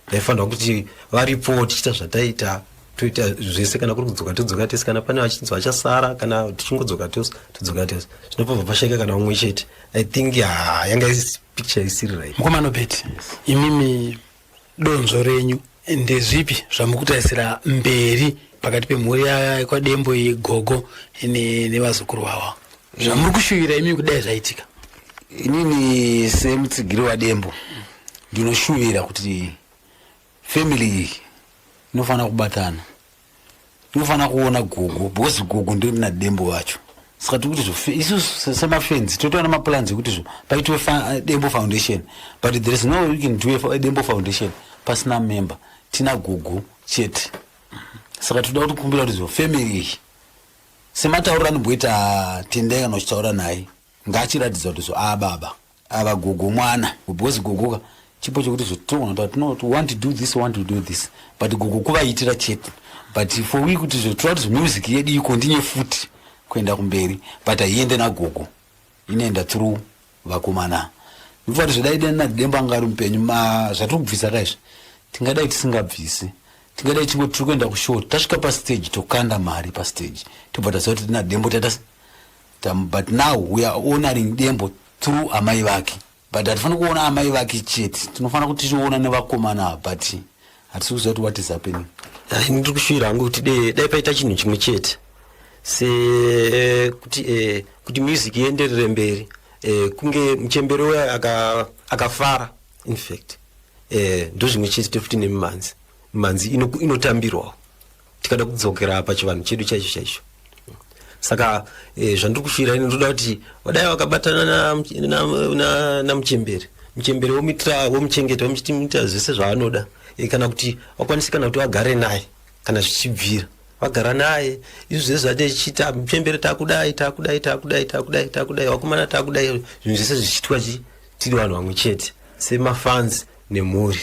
Ndaifanirwa kuti varipo tichiita zvataita, toita zvese, kana kuri kudzoka todzoka tese, kana pane vachinzi vachasara, kana tichingodzoka tose todzoka tese. Zvinopabva pashayika kana umwe chete, I think yanga picture isiri right.
Mukoma Nobet, imimi donzvo renyu ndezvipi zvamukutarisira mberi pakati pemhuri yekwaDembo iyi, gogo nevazukuru vavo, zvamuri kushuvira imimi kudai zvaitika?
Inini semutsigiri waDembo ndinoshuvira kuti family iyi inofanira kubatana, inofanira kuona gogo, because gogo ndio naDembo vacho. Saka tiri kuti zvo isusu semafans totoona maplans ekuti zvo paitwe Dembo Foundation, but there is no way we can do a Dembo Foundation pasina member, tina gogo chete. Saka toda kuti kumbira kuti zvo family iyi, sematauriro anomboita Tendai kana uchitaura naye, ngaachiratidza kuti zvo baba ava gogo mwana, because gogo ka chipo chekuti zvo togona kuti tinoti want to do this, want to do this, but gogo kuvaitira chete. But for we kuti zvo toda kuti zvo music yedu icontinue futi kuenda kumberi, but haiende nagogo, inoenda through vakomana. Ndikufa kuti zvodai dai naDembo anga ari mupenyu, zvatiri kubvisa kaizvi tingadai tisingabvisi, tingadai chingoti tiri kuenda kushow, tasvika pastage tokanda mari pastage, tobva taziva kuti tina Dembo taita but now we are honoring Dembo through amai vake, but hatifaniri kuona amai vake chete, tinofanira kuti tichiona nevakomana, but hatisi kuziva kuti what is happening.
Ini ndiri kushuvira hangu kuti dai paita chinhu chimwe chete, sekuti kuti music ienderere mberi, kunge muchembere uya akafara. In fact, ndo zvimwe chete futi nemimhanzi. Mimhanzi inotambirwawo tikada kudzokera pachivanhu chedu chaicho chaicho. Saka zvandiri kushuvira ini, ndoda kuti vadai vakabatana namuchembere, muchembere womuitira, womuchengeta, womuchitimuitira zvese zvaanoda, kana kuti vakwanise, kana kuti vagare naye, kana zvichibvira vagara naye. Izvi zvese zvatichiita, muchembere takudai, takudai, takudai, takudai, takudai, vakomana takudai, zvinhu zvese zvichiitwa tiri vanhu vamwe chete semafans nemhuri.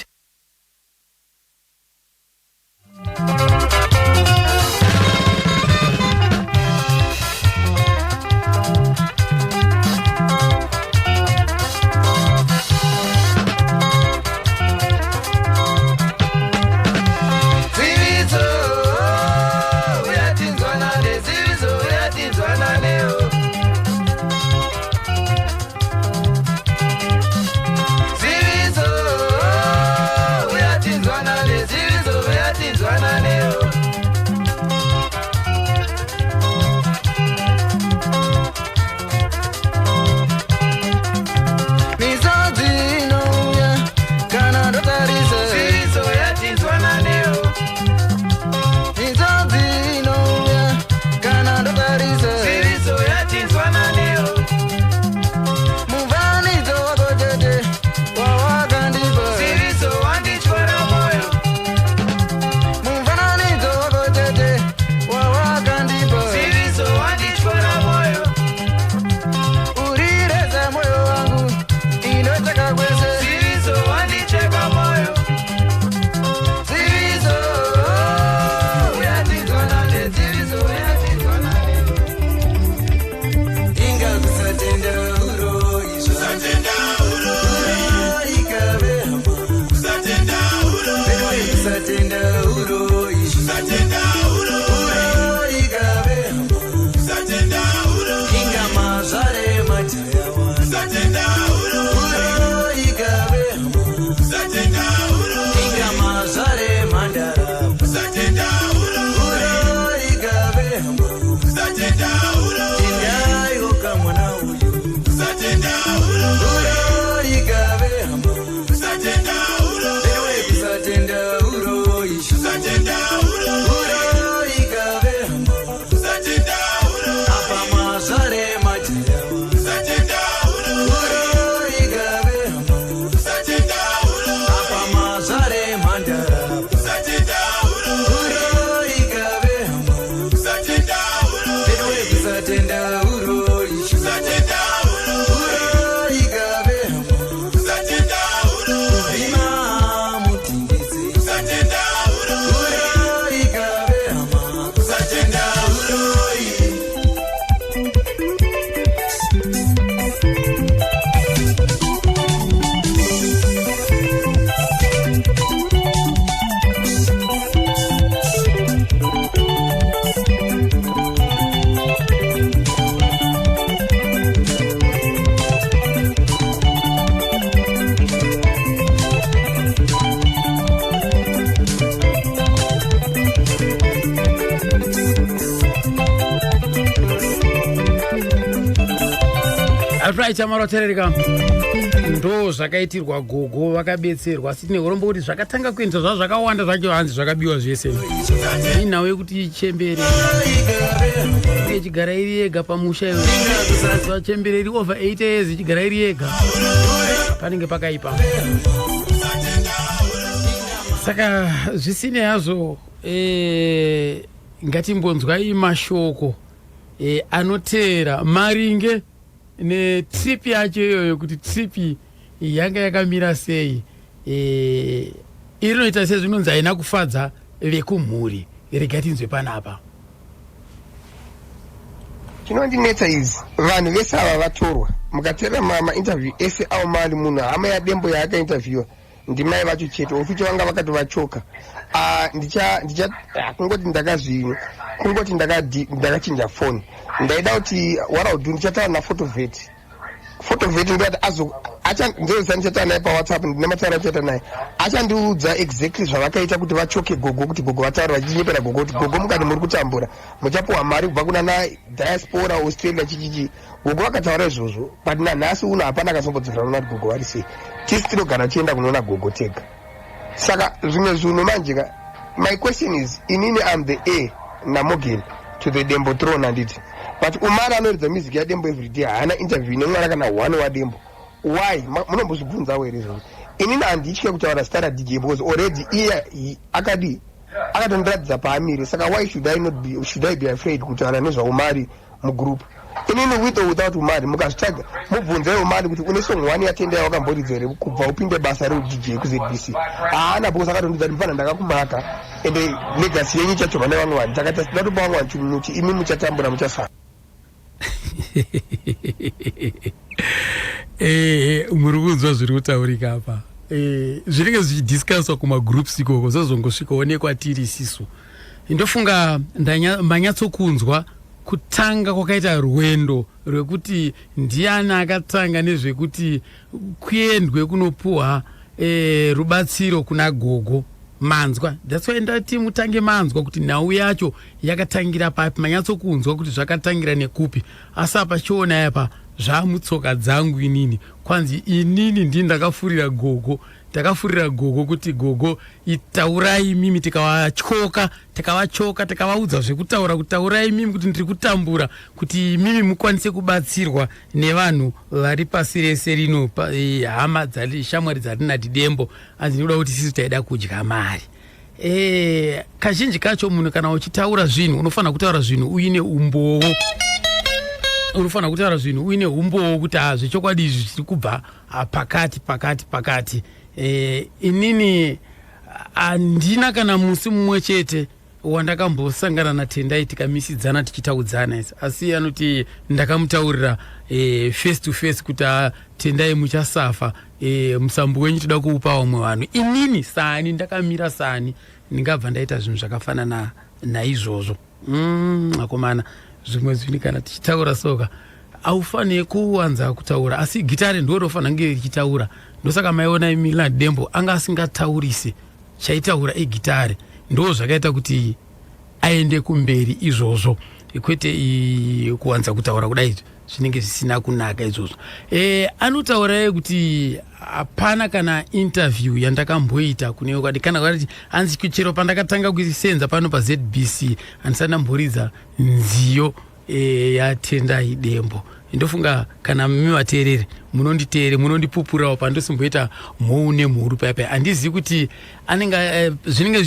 Ziviso, uyatinzwanane. Ziviso, uyatinzwananeo. Ziviso.
Right, amaraterereka ndo zvakaitirwa gogo vakabetserwa asi tine urombo kuti zvakatanga kuendesa zvava zvakawanda zvacho hanzi zvakabiwa zvese inhau yekuti ichembere ichigara iri yega pamusha iwe chembere iri over 8 years ichigara iri yega panenge pakaipa saka zvisine hazvo e, ngatimbonzwai mashoko e, anoteera maringe netrip yacho iyoyo kuti trip yanga yakamira sei e, irinoita sezvinonzi haina kufadza vekumhuri rega tinzwe panapa
Chinondinetsa is vanhu vese ava vatorwa mukateerera mainterview ese aumali munhu hama yadembo yaakainterviewa ndimai vacho chete ofuti vanga vakatovachoka ah, ndicha ndicha ah, kungoti ndakazvi kungoti ndakachinja foni ndaida kuti what I'll do ndichataura nafotovet fotovet ndati azo ndozisa ndichataura naye pawhatsapp ndine mataura achaita naye achandiudza exactly zvavakaita kuti vachoke gogo kuti gogo vataura vachinyepera gogo kuti gogo mukati muri kutambura muchapuwa mari kubva kuna na diaspora australia chichichi Gogo vakataura izvozvo but nanhasi uno hapana akazombodzokera kunoona kuti gogo vari sei. Tisi tinogara tichienda kunoona gogo tega. Saka zvimwe zvinhu manje ka my question is inini am the heir naMorgan to the Dembo throne handiti but Umar anoridza music yaDembo everyday haana interview nemwana kana one waDembo why munombozvibvunzawo here izvozvo inini handitye kutaura zita raDJ because already iye akadii akatondiratidza paamire saka why should I not be, should I be afraid kutaura nezvaUmari mugroup inini with or without umari mukazvitsvaga mubvunzei umari kuti une song one yatendai wakamboridza here kubva upinde basa reudj kuzbc haana because akatondiudza kuti mfana ndakakumaka ende legacy yenyu ichatorwa nevamwe vanhu takaita tinotopa vamwe vanhu chimuti imi muchatambura muchasara
eh, muri kunzwa zviri kutaurika apa eh, zvinenge zvichidiscusswa kumagroups ikoko zozongosvikawo nekwatiri isisu Ndofunga manyatsokunzwa kutanga kwakaita rwendo rwekuti ndiani akatanga nezvekuti kuendwe kunopuwa e, rubatsiro kuna gogo manzwa that's why ndati mutange manzwa kuti nhau yacho yakatangira papi manyatsokunzwa kuti zvakatangira nekupi asi apa chiona apa zvamutsoka dzangu inini kwanzi inini ndini ndakafurira gogo Takafurira gogo kuti gogo itaurai imimi tikavatyoka tikavachoka tikavaudza zvekutaura kuti taurai imimi kuti ndiri kutambura kuti imimi mukwanise kubatsirwa nevanhu vari pasi rese rino hama dzari shamwari dzarinati dembo anzi ndikuda kuti isisu taida kudya mari e, kazhinji kacho munhu kana uchitaura zvinhu unofanira kutaura zvinhu uine umbowo unofanira kutaura zvinhu uine umbowo kuti ha zvechokwadi izvi zviri kubva pakati pakati pakati e, inini handina kana musi mumwe chete wandakambosangana natendai tikamisidzana tichitaudzana isi asi anoti ndakamutaurira e, face to face kuti ah, tendai muchasafa e, musambo wenyu toda kuupa vamwe vanhu inini sani ndakamira sani Ndingabva ndaita zvinhu zvakafanana naizvozvo. Akomana, zvimwe zvinhu kana tichitaura soka haufaniri kuwanza kutaura, asi gitare ndo rofanira kunge richitaura. Ndosaka maiona Milan Dembo anga asingataurise, chaitaura igitare. Ndo zvakaita kuti aende kumberi izvozvo, kwete kuwanza kutaura kudai, zvinenge zvisina kunaka izvozvo. Anotaura kuti hapana kana interview yandakamboita kune kwadi kana kuti hanzi chero pandakatanga kusenza pano paZBC handisati ndamboridza nziyo yaTendai Dembo. Ndofunga kana mimi vateereri munonditeere, munondipupurawo pandosimboita mhou nemhuru paya paya. Handizivi kuti anenge zvinenge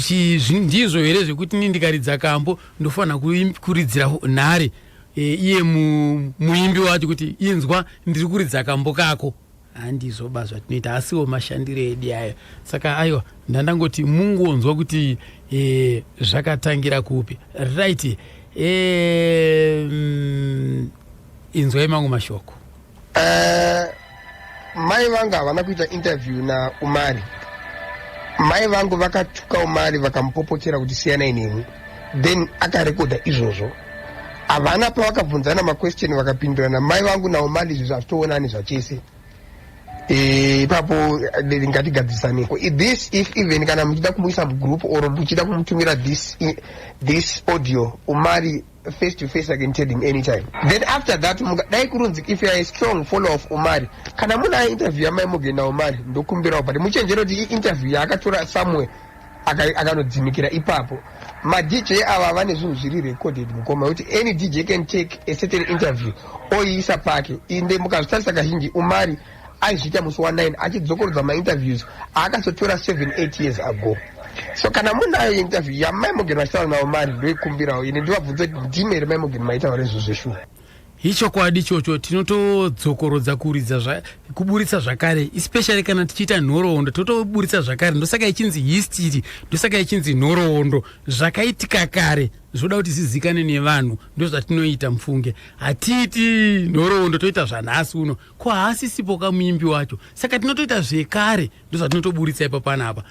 ndizvo here zvekuti ni ndikaridza kambo ndofanira kuridzira nhare iye muimbi wacho kuti inzwa, ndiri kuridza kambo kako. Handizvo ba zvatinoita, asiwo mashandiro edu ayo. Saka aiwa, ndandangoti mungonzwa kuti zvakatangira kupi. Right, inzwai mangu mashoko.
Mai vangu havana kuita interview naUmari. Mai vangu vakatuka Umari, vakamupopotera kuti siyanai nemi. Then akarekodha izvozvo. Havana pavakabvunzana maquestion vakapindurana mai vangu naUmari. Izvi zvazvitoonani zvachese. Ipapo ngatigadzisaneko this. If even kana muchida kumuisa mugroup or muchida kumutumira this audio, Umari face to face, I can tell him anytime. Then after that, dai kurunzi if you are a strong follower of Umari, kana muna interview yamai Morgan naUmari, ndokumbirawo, but muchenjere kuti iinterview yaakatora somewhere akanodzimikira ipapo. MaDJ ava vane zvinhu zviri recorded, mukoma, kuti any DJ can take a certain interview oiisa pake. Inde mukazvitarisa kazhinji Umari aizviita musi wa9 achidzokorodza mainterviews aakazotora 7 8 years ago. So kana munayo interview yamai Morgan vachitaura naUmari, ndoikumbirawo ine ndivabvunze kuti ndime here mai Morgan maitaura izvo zveshuwa.
Ichokwadi ichocho, tinotodzokorodza kuridza kuburitsa zvakare, especially kana tichiita nhoroondo, totoburitsa zvakare. Ndosaka ichinzi history, ndosaka ichinzi nhoroondo. Zvakaitika kare zvoda kuti zizikane nevanhu, ndozvatinoita mufunge. Hatiiti nhoroondo toita zvanhasi uno, ko haasisipo kamuimbi wacho, saka tinotoita zvekare, ndozvatinotoburitsa ipa panapa.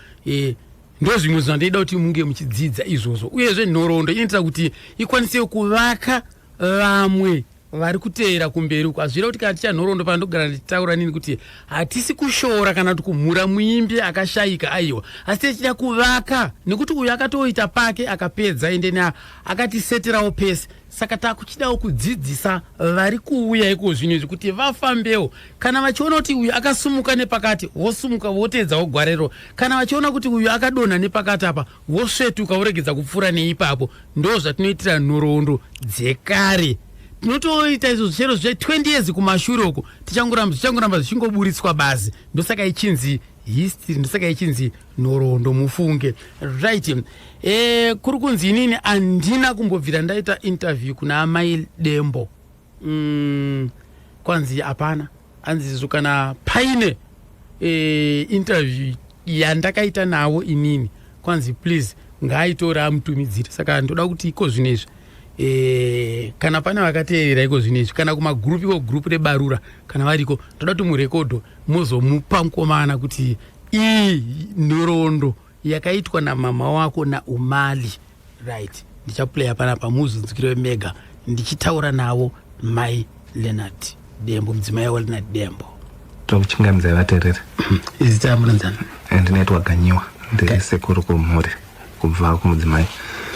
Ndo zvimwe zvandaida kuti munge muchidzidza izvozvo. Uyezve nhoroondo inoitira kuti ikwanise kuvaka vamwe vari kuteera kumberi uko. Hazvira kuti kana ticha nhoroondo pandogara ndichitaura nini kuti hatisi kushora kana kuti kumhura muimbi akashayika, aiwa, asi tichida kuvaka nekuti uyu akatoita pake akapedza, endeni akatiseterawo pese. Saka takuchidawo kudzidzisa vari kuuya iko zvino izvi kuti vafambewo. Kana vachiona kuti uyu akasumuka nepakati, vosumuka voteedzawo gwarero. Kana vachiona kuti uyu akadonha nepakati apa, vosvetuka voregedza kupfuura neipapo. Ndo zvatinoitira nhoroondo dzekare. Tinotoita izvo chero zve 20 years kumashure uko tichangoramba, zvichangoramba zvichingoburitswa bazi. Ndosaka ichinzi history, ndosaka ichinzi nhoroondo mufunge. Right, kuri kunzi inini handina kumbobvira ndaita interview kuna amai Dembo. Kwanzi hapana, hanzi izvo kana paine interview yandakaita navo inini, kwanzi please ngaaitore amutumidzire. Saka ndoda kuti iko zvino izvi kana pane vakateerera iko zvino izvi, kana kumagurupu iko, gurupu rebarura kana variko, ndoda kuti murekodho mozomupa mukomana kuti iyi nhoroondo yakaitwa namama wako naUmali. Right, ndichaplaya panapa muzonzwire mega ndichitaura navo mai Leonard Dembo, mudzimai waLeonard Dembo.
Tokuchingamidzai vateereri.
Zita munonzana?
Ndinoitwa Ganyiwa, ndiri sekuru kumhuri kubva kumudzimai.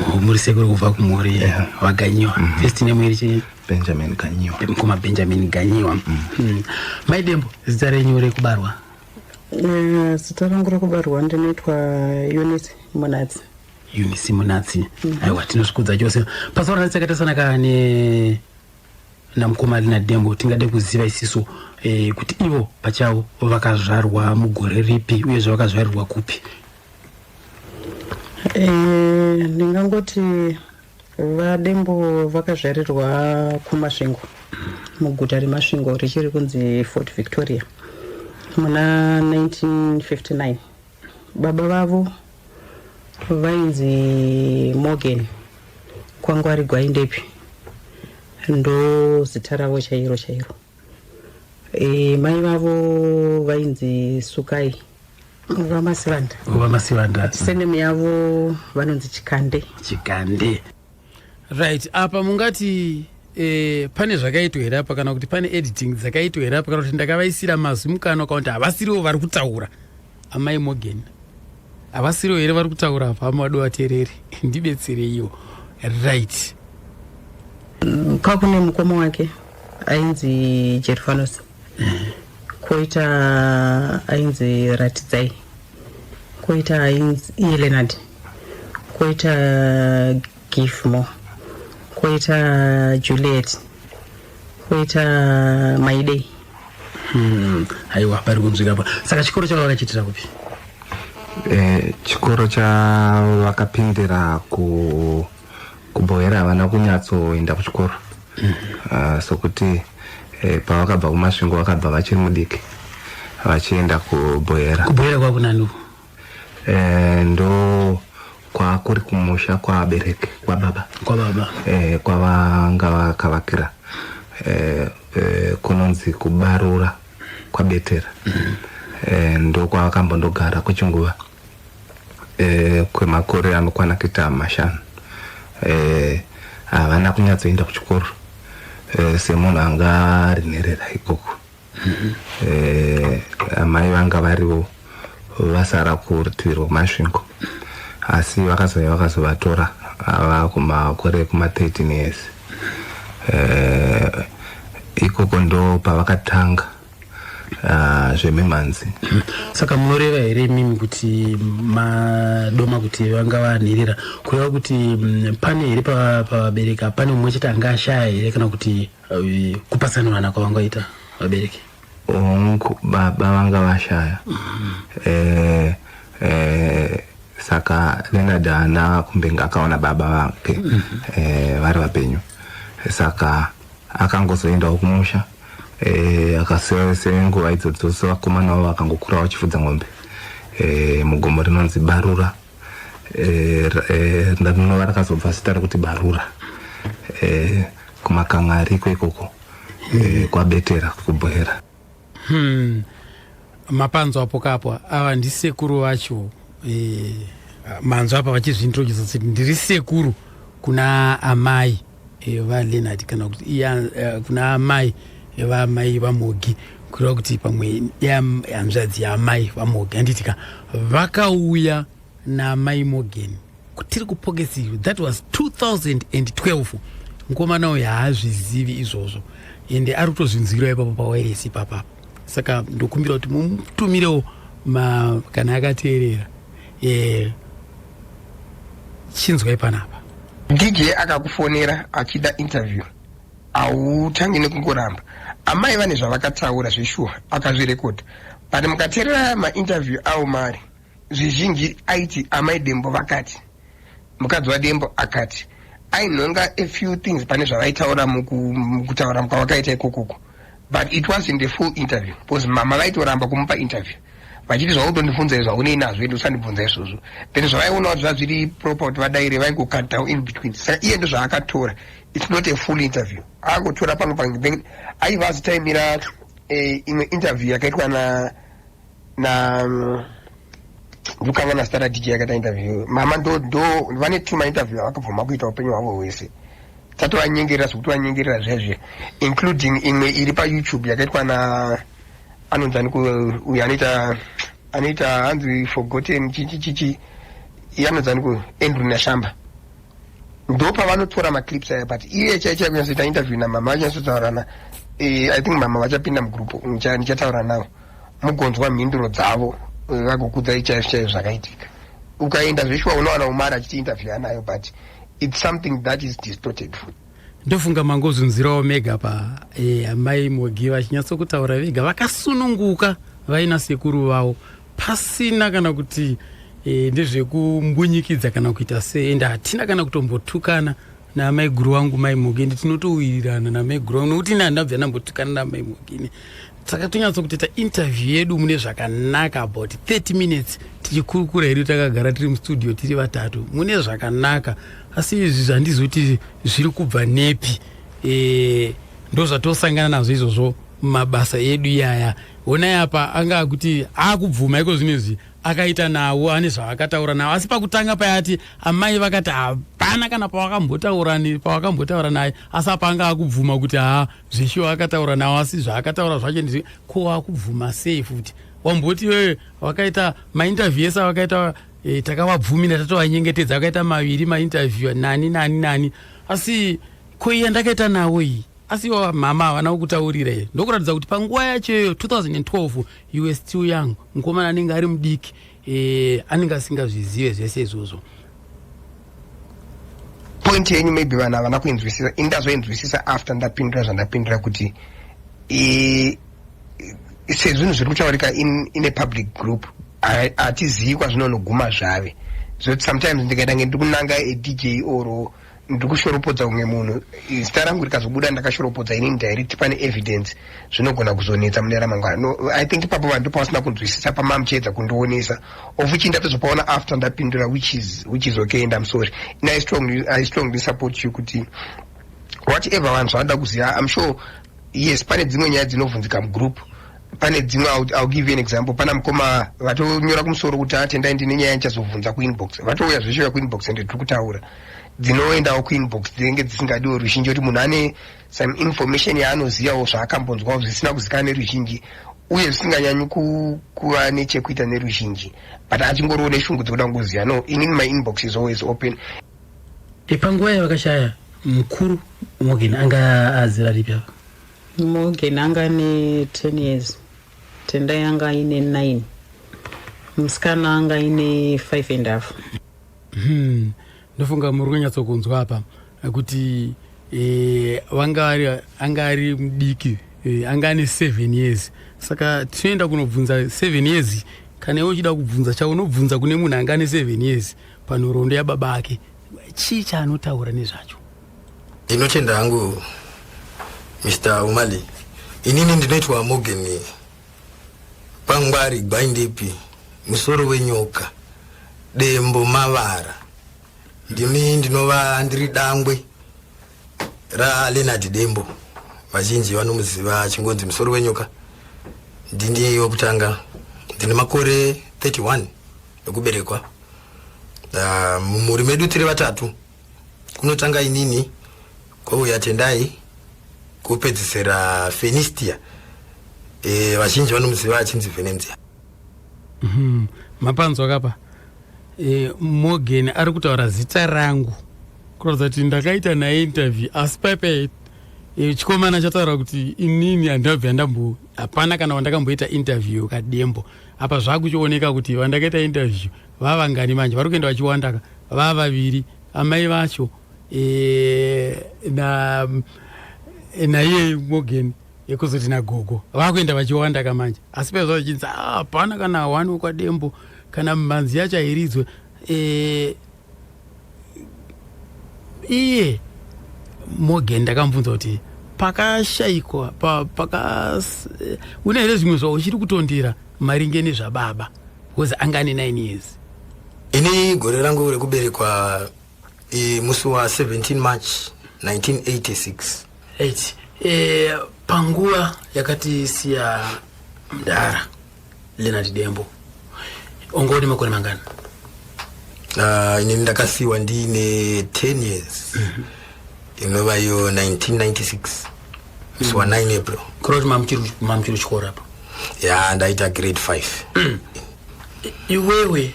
Oh, muri sekuru kubva kumhuri vaGanyiwa. First name iri chii?
Benjamin Ganyiwa.
Mukoma Benjamin Ganyiwa. Mai Dembo, zita renyu rekubarwa?
Zita rangu rekubarwa ndinoitwa Eunice Munatsi.
Eunice Munatsi. Aiwa, tinozvikudza chose. Pazuva ranhasi takatasanaka ne namukoma Leonard Dembo. Tingade kuziva isisu kuti ivo pachavo vakazvarwa mugore ripi, uyezve vakazvarirwa kupi?
Ndingangoti vaDembo vakazvarirwa kuMasvingo, muguta reMasvingo richiri kunzi Fort Victoria, muna 1959. Baba vavo vainzi Morgan Kwangwari Gwaindepi, ndo zita ravo chairo chairo. Mai vavo vainzi Sukai. VaMasivanda.
VaMasivanda.
Surname yavo vanonzi Chikande.
Chikande.
Right, apa mungati pane zvakaitwa here apa, kana kuti pane editing dzakaitwa here apa, kana kuti ndakavaisira mazwi mukanwa, kana kuti havasiriwo vari kutaura? Amai Morgan, havasiriwo here vari kutaura apa? Amadu vateereri, ndibetsereiwo. Right.
Kwakune mukoma wake ainzi Jerfanos, koita ainzi Ratidzai, koita ainzi iye Leonard, koita Gifmo, koita Juliet, koita Maidei.
Aiwa, pari kunzwika pa. Saka chikoro chavo vakachiitira kupi?
Chikoro chavakapindira kuBohera, havana kunyatsoenda kuchikoro, sokuti pavakabva kuMasvingo vakabva vachiri mudiki vachienda kuBohera.
KuBohera kwakunani?
Ndo kwakuri kumusha kwabereki kwababa.
Kwababa.
Kwavanga vakavakira, kunonzi kuBarura kwaBetera. Ndo kwavakambondogara kwechinguva, kwemakore anokwana kuita 5. Havana kunyatsoenda kuchikoro, semunhu anga ari nherera ikoko. Amai vanga varivo vasara kurutivi rweMasvingo, asi vakazouya vakazovatora ava kumakore ekuma 13 years. Ikoko ndo pavakatanga zvemimhanzi.
Saka munoreva here imimi kuti madoma kuti vanga vanherera, kureva kuti pane here pavabereki pane mumwe chete anga ashaya here, kana kuti kupatsanurana kwavangaita vabereki?
Hongu, baba vanga vashaya. Saka Leonard haana kumbenge akaona baba vake vari vapenyu, saka akangozoendawo kumusha, akasiya senguva idzodzo sevakomana vavo vakangokura vachifudza ng'ombe mugomo rinonzi Barura, rinova rakazobva zita rekuti Barura, kumakanga ariko ikoko, kwaBetera kuBohera.
Mapanzwa apo kapo, ava ndisekuru vacho. Manzwa apa vachizviintrodusa kuti ndiri sekuru kuna amai vaLeonard, kana kuti iya kuna amai vamai vaMogi, kureva kuti pamwe hanzvadzi yaamai vaMogi, handitika? Vakauya namai Morgan tiri kuPokesi. That was 2012. Mukomana uyu haazvizivi izvozvo, ende ari kutozvinzwira ipapo pawairesi ipapapo. Saka ndokumbira kuti mumutumirewo kana akateerera. Chinzwai panapa.
DJ akakufonera achida interview, hautangi nekungoramba. Amai vane zvavakataura zveshuwa, akazvirekodha, but mukateerera mainterview avo mari zvizhinji aiti amai Dembo vakati, mukadzi waDembo akati, ainhonga a few things pane zvavaitaura mukutaura kwavakaita ikokoko, but it wasn't a full interview because mama vaitoramba kumupa interview vachiti, "Zvautondibvunza izvo haunei nazvo, ende usandibvunza izvozvo." Then zvavaiona kuti zvazviri proper kuti vadaire, vaingokatawo in between. Saka iye ndo zvaakatora. It's not a full interview, angotora pamwe pamwe. Then aiva azitaimira imwe interview yakaitwa na ndikangana zita raDJ yakaita interview mama. Ndo vane two mainterview avakabvuma kuita upenyu hwavo hwese. Tatovanyengerera zvokuti vanyengerera zvezve, including imwe iri paYouTube yakaitwa na anonzi ani uyu anoita hanzi Forgotten chichi chichi, iye anonzi ani ku Andrew Nashamba. Ndo pavanotora maclips aya, but iye chai chai kunyatsoita interview namama vachanyatsotaurana, I think mama vachapinda mugroup, ndichataura navo mugonzwa mhinduro dzavo, vagokudzai chaizvo chaizvo zvakaitika. Ukaenda zveshuwa unowana umari achiti interview anayo, but it's something that is distorted.
Ndofunga mangozvinzwirawo mega pa amai Mogi vachinyatsokutaura vega vakasununguka vaina sekuru vavo, pasina kana kuti ndezvekumbunyikidza kana kuita sei. Ende hatina kana kutombotukana naamai guru wangu mai Mogi, ende tinotowirirana namai guru wangu, nokuti ini handabva ndambotukana namai Mogi. Saka tonyatsokutoita interview yedu mune zvakanaka, about 30 minutes tichikurukura hedu takagara tiri mustudio tiri vatatu mune zvakanaka. Asi izvi zvandizoti zviri kubva nepi? Ndo zvatosangana nazvo izvozvo mumabasa edu iyaya. Honai apa anga akuti akubvuma iko zvinezvi. akaita nawo ane zvaakataura nawo asi pakutanga payati amai vakati hapana kana pawakambotaura pawakambotaura naye asi apa anga akubvuma kuti haa zveshuwa akataura nawo asi zvaakataura zvacho ndizvi ko wakubvuma sei futi wamboti wewe wakaita mainterview ese awakaita e, takavabvumira tatovanyengetedza vakaita maviri mainterview nani nani nani asi ko iya ndakaita nawo iyi asi ivo mama havana kukutaurira here ndokuratidza kuti panguva yacho iyoyo 2012 you were still young mukomana anenge ari mudiki e, anenge asingazvizive zvese izvozvo
point yenyu maybe vanhu havana kuinzwisisa ini ndazoinzwisisa after ndapindura zvandapindura kuti e, sezvinhu zviri kutaurika in, in a public group hatizivi kwazvinonoguma zvave zvoti sometimes ndikaita nge ndiri kunanga adj or ndiri kushoropodza umwe munhu zita rangu rikazobuda ndakashoropodza inini direct pane evidence zvinogona kuzonetsa mune ramangwana no i think ipapo vanhu ndopavasina kunzwisisa pamamuchiedza kundionesa of which ndatozopaona after ndapindura which is, which is okay and im sorry and I strongly, I strongly support you kuti whatever vanhu zvavanoda kuziva im sure yes pane dzimwe nyaya dzinovhunzika mugroup pane dzimwe I'll give you an example pana mukoma vatonyora kumusoro kuti atendai ndine nyaya ndichazobvunza kuinbox vatouya zveshuya kuinbox ende tiri kutaura dzinoendawo kuinbox dzinenge dzisingadiwo ruzhinji kuti munhu ane some information yaanozivawo zvaakambonzwawo zvisina kuzikana neruzhinji uye zvisinganyanyi kuva nechekuita neruzhinji but achingoriwo neshungu dzekuda kungoziva no inini my inbox is always open
panguva yavakashaya mukuru Morgan anga azera ripi apa
Morgan anga ane 10 years Tendai anga aine 9 musikana anga aine 5 and half
Ndofunga muri kunyatsokunzwa apa kuti e, vanga vari anga ari mudiki e, anga ane 7 years saka tinoenda kunobvunza 7 years kana iwe uchida kubvunza chaunobvunza kune munhu anga ane 7 years panhoroondo yababa ake chii chaanotaura nezvacho
Ndinotenda hangu Mr. Umali. Inini ndinoitwa Morgan Pangwari Gwaindipi, musoro wenyoka, dembo mavara. Ndini ndinova ndiri dangwe raLeonard Dembo. Vazhinji vanomuziva achingonzi musoro wenyoka. Ndini wekutanga. Ndine makore 31 ekuberekwa. Mumhuri medu tiri vatatu. Kunotanga inini, kwouya Tendai, kwopedzisira Fenistia. E, vazhinji vanomuziva achinzi Venenzia.
Mapanzwa kapa e, Morgan ari kutaura zita rangu kuratidza kuti ndakaita naye interview asi paipai e, chikomana chataura kuti inini handabva ndambo hapana kana wandakamboita interview kadembo apa zvakuchioneka kuti vandakaita interview vavangani manje vari kuenda vachiwandaka vavaviri amai vacho e, na naiye Morgan yekuzoti nagogo vakuenda vachiwanda kamanje asi paizva vachinzi ah, hapana kana one wekwadembo kana mhanzi yacho hairidzwe e, iye Morgan ndakamubvunza kuti pakashaikwa pa, paka une here zvimwe zvauchiri kutondera maringe nezvababa because anga ane 9 years
Ini gore rangu rekuberekwa e, musi wa 17 March 1986.
Right. E, panguva yakatisiya mdara Leonard Dembo unga une makore mangani?
Ini ndakasiyiwa ndiine 10 years inova iyo 1996 musi wa 9 April.
Kureva kuti mamuchiri kuchikoro apa?
Ya, ndaita grade 5.
Iwewe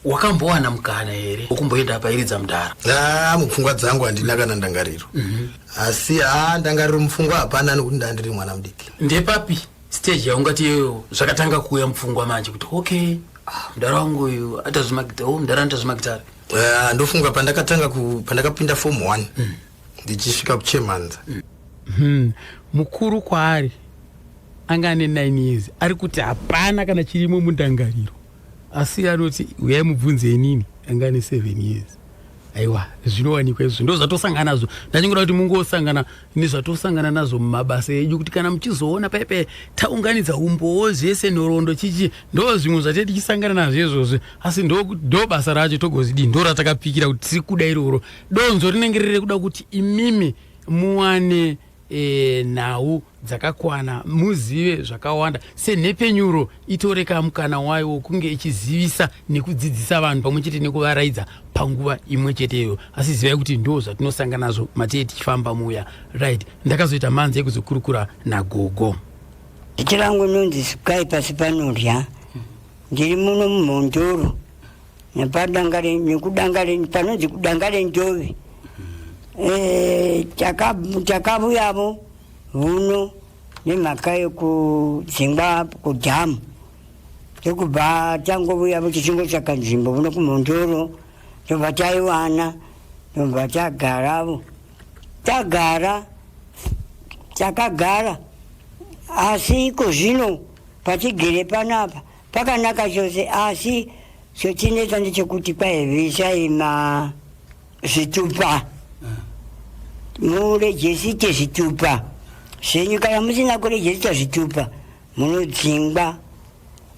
wakambowana mukana here wekumboenda pairidza mudhara?
Ah, mupfungwa dzangu handina kana ndangariro. Asi ha ndangariro mupfungwa hapana nekuti ndandiri mwana mudiki.
Ndepapi stage yaungati iyoyo zvakatanga kuuya mupfungwa manje kuti okay, ah, mudhara wangu uyu aita zvemagitare, oh, mudhara anoita zvemagitare?
Ndofunga pandakatanga pandakapinda form 1 ndichisvika kuchemanza.
Mukuru kwaari anga ane 9 years ari kuti hapana kana chirimo mundangariro asi anoti uyai mubvunze inini anga ane 7 years aiwa zvinowanikwa izvo ndo zvatosangana nazvo ndachingoda kuti mungosangana nezvatosangana nazvo mumabasa edu kuti kana muchizoona paipai taunganidza umbowo zvese nhoroondo chichi ndo zvimwe zvatee tichisangana nazvo izvozvo asi ndo basa racho togozidii ndo ratakapikira kuti tiri kuda iroro donzo rinenge riri rekuda kuti imimi muwane e, nhau dzakakwana muzive zvakawanda senhepenyuro itoreka mukana wayo wokunge ichizivisa nekudzidzisa vanhu pamwe chete nekuvaraidza panguva imwe cheteyo asi zivai kuti ndo zvatinosangana nazvo matee tichifamba muya right ndakazoita mhanzi yekuzokurukura nagogo
Zita rangu inonzi Sukai pasi panorya. Ndiri muno mumhondoro nepadanga nekudanga panonzi kudanga rendove. Eh, takavuyavo vuno nemhaka yekudzingwa kudhamu ndokubva tangovuyavo tichingotsvaka nzvimbo vuno kumhondoro tobva taiwana tobva tagaravo tagara takagara asi iko zvino patigere panapa pakanaka chose asi chotinetsa ndechekuti kwaivisai ma zvitupa murejesite zvitupa zvenyu kana musina kurejesita zvitupa munodzingwa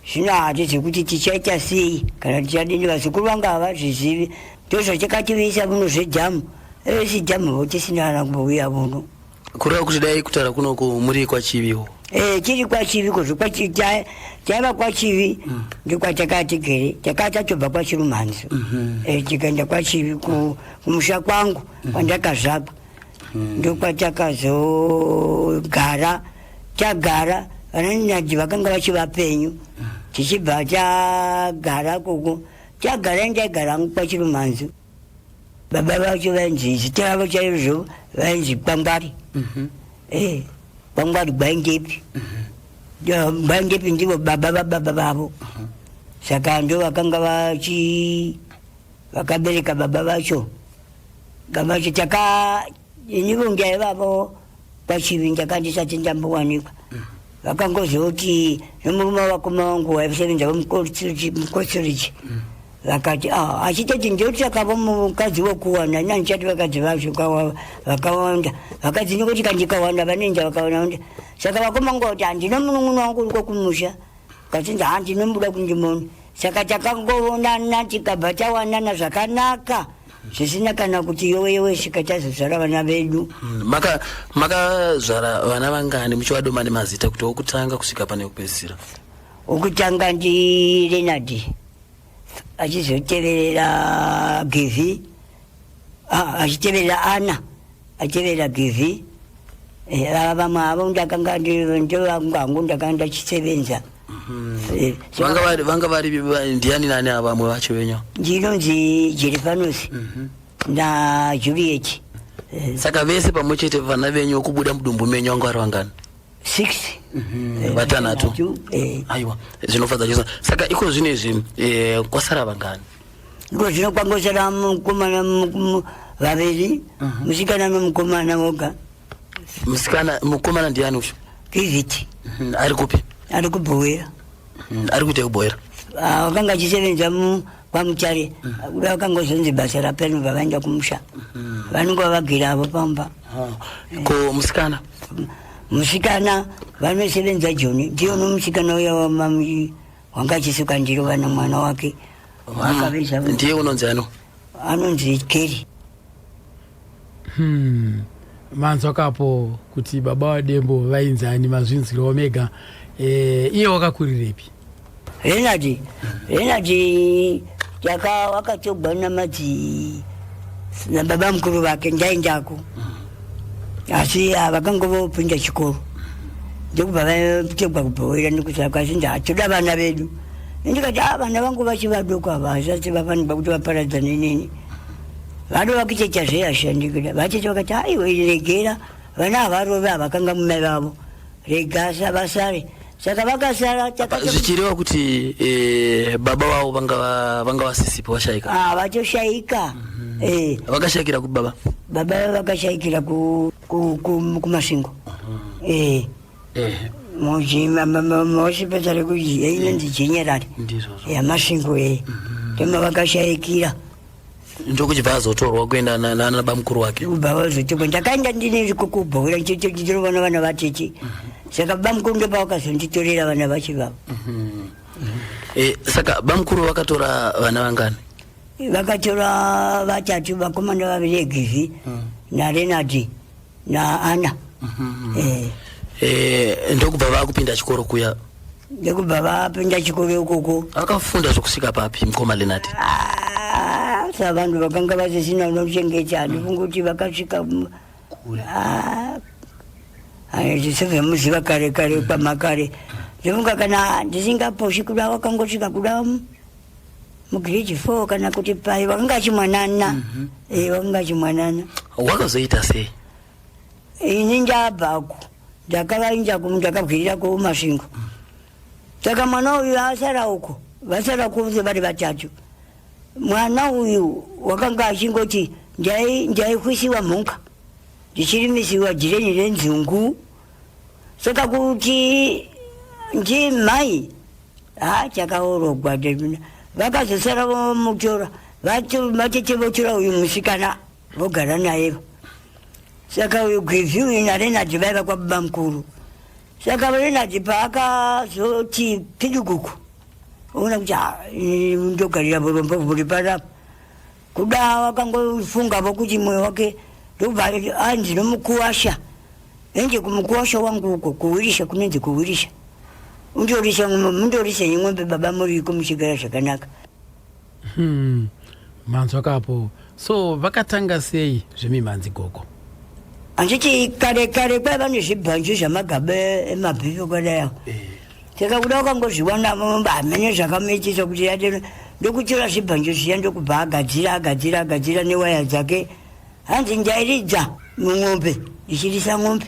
zvino hatizi kuti tichaita sei kana tichadini vazukuru vanga havazvizivi ndozvatakativiisa muno zvedhamu esi dhamu votisina ana kumbouya muno
kureva kuti dai kutaura kunoku muri kwachiviwo
e tiri kwachivi kozvo taiva kwachivi mm. ndokwatakava tigere takava tatobva kwachirumhanzo mm -hmm. e, tikaenda kwachivi kumusha kwangu mm. kwandakazvagwa mm. ndokwatakazogara tagara vananyadzi vakanga vachivapenyu mm. tichibva tagara koko tagara ndaigara hangu kwachirumanzu baba vacho vainzi zita ravo chaizvo vainzi kwangwari mm -hmm. eh, kwangwari gwaingepi mm -hmm. gwaingepi ndivo baba vababa vavo mm -hmm. saka ndo vakanga vachi vakabereka baba vacho baba vacho taka ini vonga ivavo pachivi ndaka ndisati ndambowanikwa vakangozoti nomurume wavakoma vangu waisevenza vemukosiriji vakati ah, achitoti ndotsvakavo mukadzi wokuwana ini handichati vakadzi vacho vakawanda vakadzi nokuti kandikawanda vanoenda vakawanda saka vakoma vangu vati handina munun'una wangu uriko kumusha Kachinzi ha ndinomuda kundimona saka takangoonana tikabva tawanana zvakanaka zvisina kana kuti yowe yowe svika tazozvara vana vedu
mm, makazvara maka vana vangani muchivadoma nemazita kuti wokutanga kusvika pane wekupedzisira
wokutanga ndirenadi achizoteverera givi ah, achiteverera ana achiteverera givi eh, ava vamwe avo ndakanga ndovangu hangu ndakanga ndachisevenza
mhm. eh, vanga vari ndiani nani ava vamwe vacho venyu
ndinonzi jerifanosi mhm. najuliet
eh. saka vese pamwe chete vana venyu kubuda mudumbu menyu vanga vari vangani
six
mhm. vatanhatu aiwa zvinofadza chose saka iko zvino izvi kwasara vangani
Iko zvino kwangosara mukomana vaviri mhm. musikana nomukomana voga.
Musikana mukomana ndiani uyu?
Kiziti.
Mhm, ari kupi?
Ari kubhowera.
Mhm, ari kuita kubhowera?
Ah, wakanga achisevenza kwaMutare. Kuda vakangozonzi basa rapera ndobva vaenda kumusha. Vanenge vavagere avo pamba.
Ah, ko musikana?
Musikana vanosevenza Joni ndiyo nomusikana uya wanga achisuka ndiro vana mwana wake
ah, ndiye unonzi ano
anonzi keri
hmm. manzwa kapo kuti baba vadembo vainzani mazvinzwirawo mega e, iye wakakurirepi
renadi renadi yaka wakatogwa namadzi nababa mukuru vake ndaendako asi ah, vakanga vopinda chikoro ndokubva vategwa kubhowera nekuti asi hatoda vana vedu ndikati a ah, vana vangu vachi vadoko ava hazvati vafanirwa kuti vaparadzane neni vadova kuchecha zveyashandikida vachecha vakati aiwa regera vana havarove havakanga mumai vavo rega vasare saka vakasara
zvichireva kuti eh, baba vavo vanga vasisipo vashaika
ah, vatoshaika mm -hmm. eh.
vakashaikira ku baba
baba vakashaikira kumasvingo mm -hmm. eh. muhospitari inonzi general yamasvingo e ndoma vakashaikira
ndokuchibva azotorwa kuenda nana bamukuru wake
kubva vazotorwa ndakaenda ndine kukubhowera ndichirovana vana vatete saka bamukuru ndopavakazonditorera vana vacho ivavo
mhm. eh, saka bamukuru vakatora vana vangani
vakatora vatatu vakomana vaviri egivi mm. narenadi naana mm. Eh.
Eh, ndokubva vakupinda chikoro kuya.
Ndokubva vapinda chikoro ikoko.
Akafunda zvokusvika papi mukoma Lenard?
Ah, savanhu vakanga vasisina unochengeta, ndikungoti vakasvika Ah, sezvamuziva kare kare kwamakare, ndifunga kana ndisingaposhi kuda wakangosvika kuda mugrade 4 kana kuti pai, wakanga achimwanana. Eh, wakanga achimwanana.
Wakazoita sei?
Ini ndabvako, ndakavainja, ndakabwirira kuMasvingo. Saka mwana uyu asara uko, vasara kuvose vari vatatu. Mwana uyu wakanga achingoti ndaihwisiwa mhuka, ndichirimisiwa dhireni renzungu. Saka kuti ndimai ha chakaorogwa, vakazosara vomutora, vatete votora uyu musikana, vogara naye. Saka uyu Gwivhi uyu naRenadhi vaiva kwababa mukuru. Saka Renadhi paakazoti pidukuku ona kuti, "Ah, ini ndogarira vurombo vuri panapa," kuda wakangofungavo kuti mwoyo wake ndobva anzi nomukuwasha, ende kumukuwasha wangu uko kuwirisha, kunenzi kuwirisha, undorisa mundorisa nying'ombe, baba muriko muchigara zvakanaka.
Manzwa kapo. So vakatanga sei zvemimhanzi gogo?
Handiti kare kare kwaiva nezvibhanju zvamagaba emabhifi kwadai apo. Saka kuda wakangozviwana hamene zvakamuitisa kuti ade ndokutora zvibhanju zviya, ndokubva agadzira, agadzira, agadzira newaya dzake. Hanzi ndairidza mumwombe, ndichirisa ng'ombe,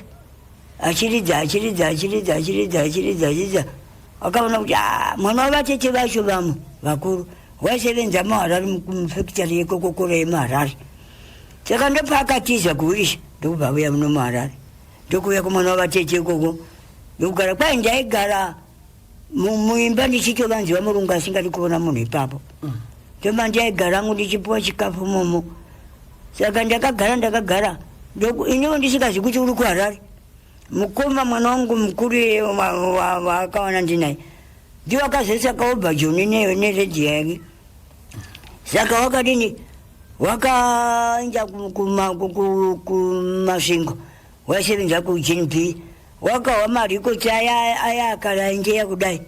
achiridza, achiridza, achiridza, achiridza, achiridza, achiridza. Akaona kuti, "Ah, mwana wavatete vacho vamwe vakuru waisevenza muHarare mufactory yeCoca-Cola yemuHarare." Saka ndopaakatiza kuwirisha, ndokubva auya muno muHarare, ndokuuya kumwana wavatete ikoko, ndokugara. Kwai ndaigara muimba ndichitovanziwa murungu asingadi kuona munhu ipapo. Ndoma ndaigarangu ndichipuwa chikafu momo. Saka ndakagara, ndakagara, iniwo ndisingazi kuti uri kuHarare. Mukoma, mwana wangu mukuru waakawana ndinaye, ndiwo akazosaka wobva Joni neredhiyo yake. Saka wakadini, wakaenda kuMasvingo, waisevenza kuGNB. Wakawa marikoti aya aya akaraenjeya kudai,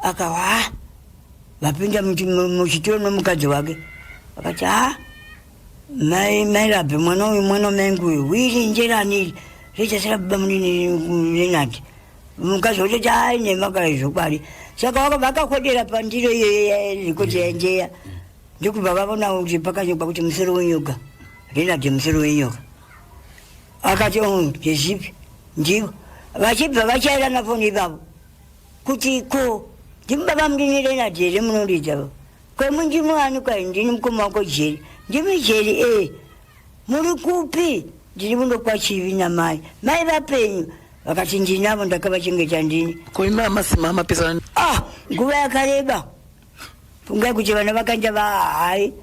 akawa, "Ah, vapinda muchitoro nomukadzi wake." Akati, "Ha, mai Rabhi, mwana uyu, mwana wamaingu uyu, wiri njerani richasira baba munini Renati." Mukadzi wototi, "Ai, nemakara zvokwadi." Saka vakakodera pandiro iyoyo rikoti yaenjeya, ndikubva vavona kuti pakanyorwa kuti musoro wenyoka, Renati musoro wenyoka. Akati, "Oh, ndezvipi ndivo?" Vachibva vachairana foni ivavo kuti, "Ko ndimi baba munini Renati here munoridza? Kwemu ndimi ani?" "Kwai ndini mukoma wako Jeri." "Ndimi Jeri? E, muri kupi?" "Ndiri muno kwaChivi namai." "Mai vapenyu?" Vakati, "Ndinavo, ndakavachengeta ndini."
Ko imi mapesana?
Ah, nguva yakareba. Fungai kuti vana vakanja vahai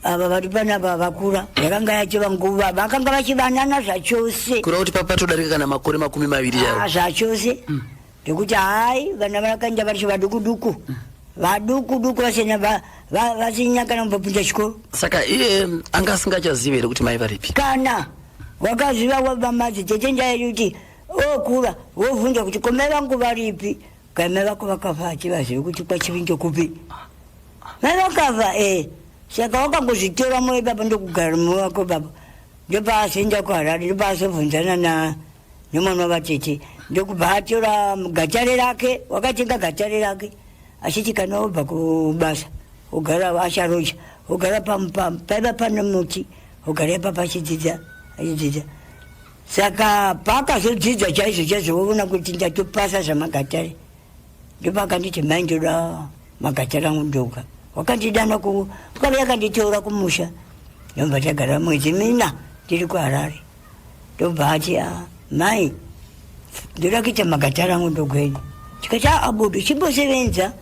ava vari panapa vakura, yakanga yachova nguva vakanga vachivanana zvachose.
Kureva kuti patodarika kana makore 20 chaiwo?
Ah, zvachose, ndekuti hai, vana vakanja vari vaduku duku, vaduku duku, vasina vasina kana kumbopinda chikoro.
Saka iye anga asingachazivi here kuti mai varipi?
Kana wakaziva wabamazi tete ndairi kuti okura wovhunza kuti, "Komai vangu varipi?" Kai mai vako vakafa, achivazivi kuti kwaChivi ndokupi mai vakafa. E, saka wakangozvitora moyo baba, ndokugara moyo wako baba. Ndopaazoenda kuHarare, ndopaazobvunzana na nemwana wavatete, ndokubva atora gatare rake. Wakatenga gatare rake achiti kana wobva kubasa ogara acharoja, ogara paiva pane muti, ogara ipapa achidzidza, achidzidza. Saka paakazodzidza chaizvo chaizvo, woona kuti ndatopasa zvamagatare, ndopakanditi, "Mai, ndoda magatare angu ndoga." Wakandidana ukave akanditora kumusha, ndobva tagara mwedzi 4 tiri kuHarare. Ndobva ati, "Ah, mai, ndoda kuita magatare angu ndogweni." Tikati, "Aa, budu, chimbosevenza,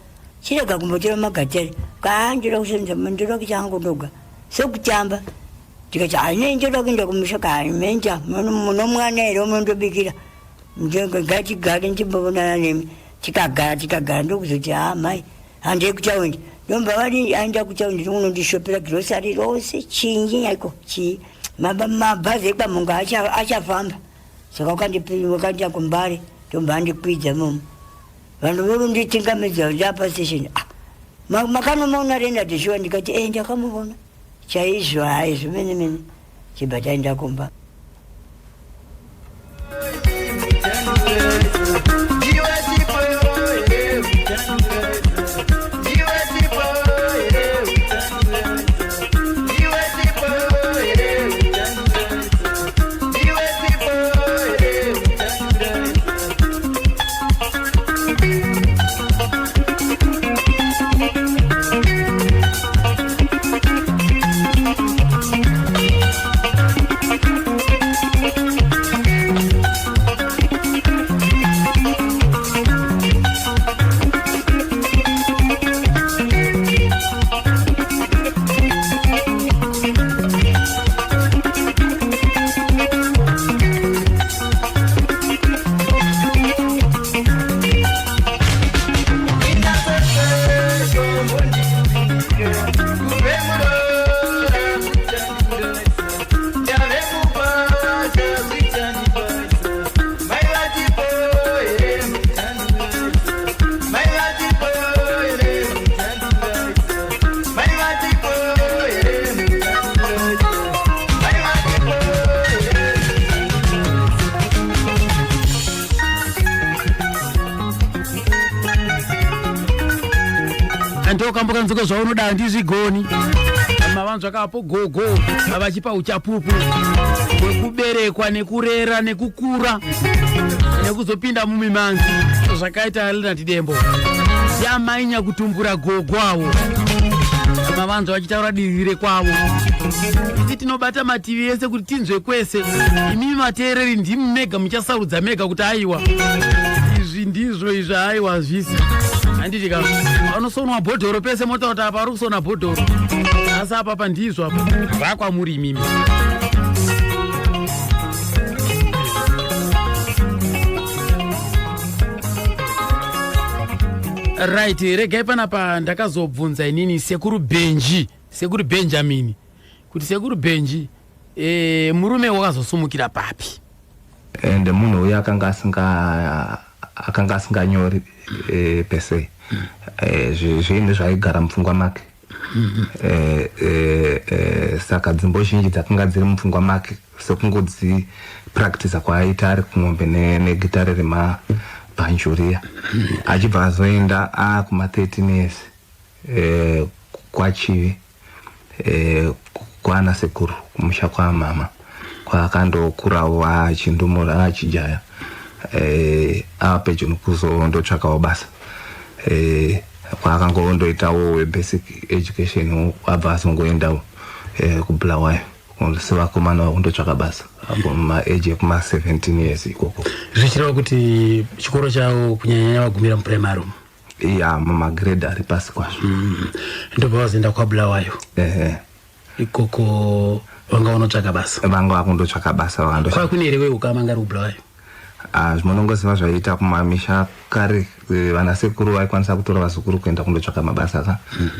chirega kumbotora magatare." Kaa, "Ndoda kusevenza, ndoda kuita angu ndoga sekutamba." Tikati, "Haine, ndoda kuenda kumusha." Kaimenda muno mwana here unondobikira? Ngatigare ndimbovonana nemi. Tikagara, tikagara, ndokuzoti, "Ha, mai, handei kutaundi." Ndomba vari aenda kutaundi, unondishopera girosari rose, chinyi aiko chii, mabhazi ekwamunga achafamba. Saka wakandienda kuMbare, ndobva andikwidza imomo. Vanhu vorondichingamidza ndapa station. Ah, makanomuona Leonard shuwa? Ndikati, eh, ndakamuona chaizvo, hai, zvemene mene. Chibva taenda kumba.
Ndokambokanziko zvaunoda handizvigoni. Mavanzvakapo gogo vachipa uchapupu hwekuberekwa nekurera nekukura nekuzopinda mumimanzi zvakaita Leonard Dembo yamai nyakutumbura gogo avo. Mavanzwa vachitaura divi rekwavo. Isi tinobata mativi ese kuti tinzwe kwese. Imimi vateereri ndimi mega muchasarudza mega kuti aiwa, izvi ndizvo, izvi aiwa hazvisi. Handiti ka vanosonwa bhodhoro pese motaura kuti apa ari kusona bhodhoro, asi apa pa ndizvo, apa zvakwamuri imimi. Right, regai panapa ndakazobvunza inini sekuru Benji, sekuru Benjamini, kuti sekuru Benji, murume wakazosumukira papi?
Ende munhu uyu akanga asinganyori pese. Zvinhu zvaigara mupfungwa make. Saka dzimbo zhinji dzakanga dziri mupfungwa make sekungodzipractisa kwaaita ari kumombe negitare remabhanjuriya, achibva azoenda akuma 13 years kwaChivi, kwana sekuru kumusha kwamama, kwaakandokurawo achindumura, achijaya, apedyo nekuzondotsvakawo basa, kwaakangondoitawo webasic education, abva azongoendawo kuBulawayo sevakomana vakundotsvaka basa maage ekuma 17 years ikoko.
Zvichireva kuti chikoro chavo kunyanyanya vagumira mupuraimari umu?
Ya, mumagrade ari pasi kwazvo.
Ndobva vazoenda kwaBulawayo?
Ehe.
Ikoko vanga vanotsvaka basa?
Vanga vakundotsvaka basa, vakando
Kwava kune here weukama ngari kuBulawayo?
Ah, zvimunongoziva zvaiita kumamisha kare, vana sekuru vaikwanisa kutora vazukuru kuenda kundotsvaka mabasa ka.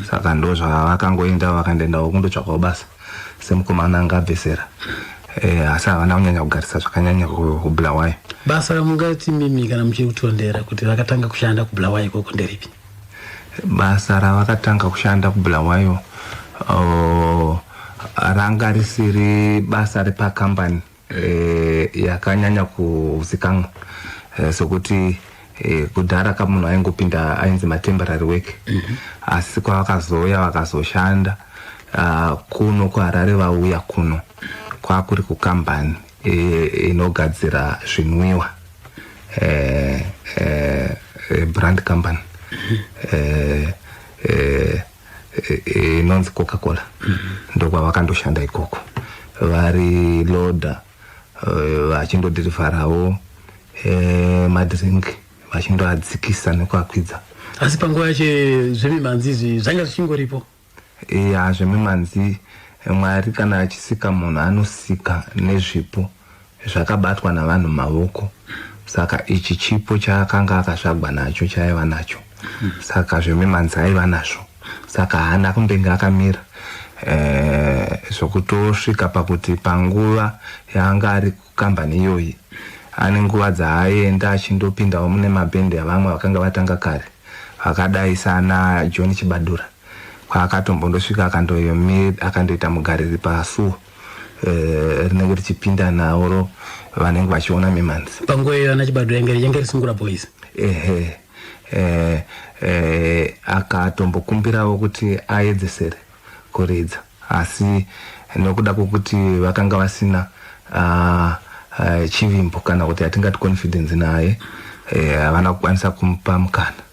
Saka ndo zvavakangoenda, vakandoendawo kundotsvakawo basa semukomana anga abvesera, asi havana kunyanya kugarisa zvakanyanya kuBulawayo.
Basa ramungati mimi kana muchiri kutondera kuti vakatanga kushanda kuBulawayo ikoko nderipi?
Basa ravakatanga kushanda kuBulawayo, ranga risiri basa repakambani yakanyanya kuzikanwa, sokuti kudhara kamunhu aingopinda ainzi matemporary work. Asi kwavakazouya vakazoshanda kuno kuHarare, vauya kuno kwakuri kukambani inogadzira zvinwiwa, brand company inonzi Coca Cola. Ndokwavakandoshanda ikoko vari loader, vachindodhirivharawo madrink, vachindoadzikisa nekuakwidza.
Asi panguva yacho zvemimhanzi izvi zvanga zvichingoripo?
Ya, zvemimhanzi, Mwari kana achisika munhu anosika nezvipo zvakabatwa navanhu mavoko. Saka ichi chipo chaakanga akazvagwa nacho, chaaiva nacho. Saka zvemimhanzi aiva nazvo, saka haana kumbenge akamira, zvokutosvika pakuti panguva yaanga ari kukambani iyoyi. Ane nguva dzaaienda achindopindawo mune mabhendi avamwe vakanga vatanga kare vakadai saana John Chibadura kwaakatombondosvika akandoita mugariri pasuo eh, rinenge richipinda nauro vanenge vachiona mimhanzi.
Panguva iyoyo ana Chibadura yange iri Sungura Boys.
Ehe. Eh, eh, akatombokumbirawo kuti aedzesere kuridza asi nokuda kwokuti vakanga vasina uh, uh, chivimbo kana kuti yatingati confidence naye eh, havana kukwanisa kumupa mukana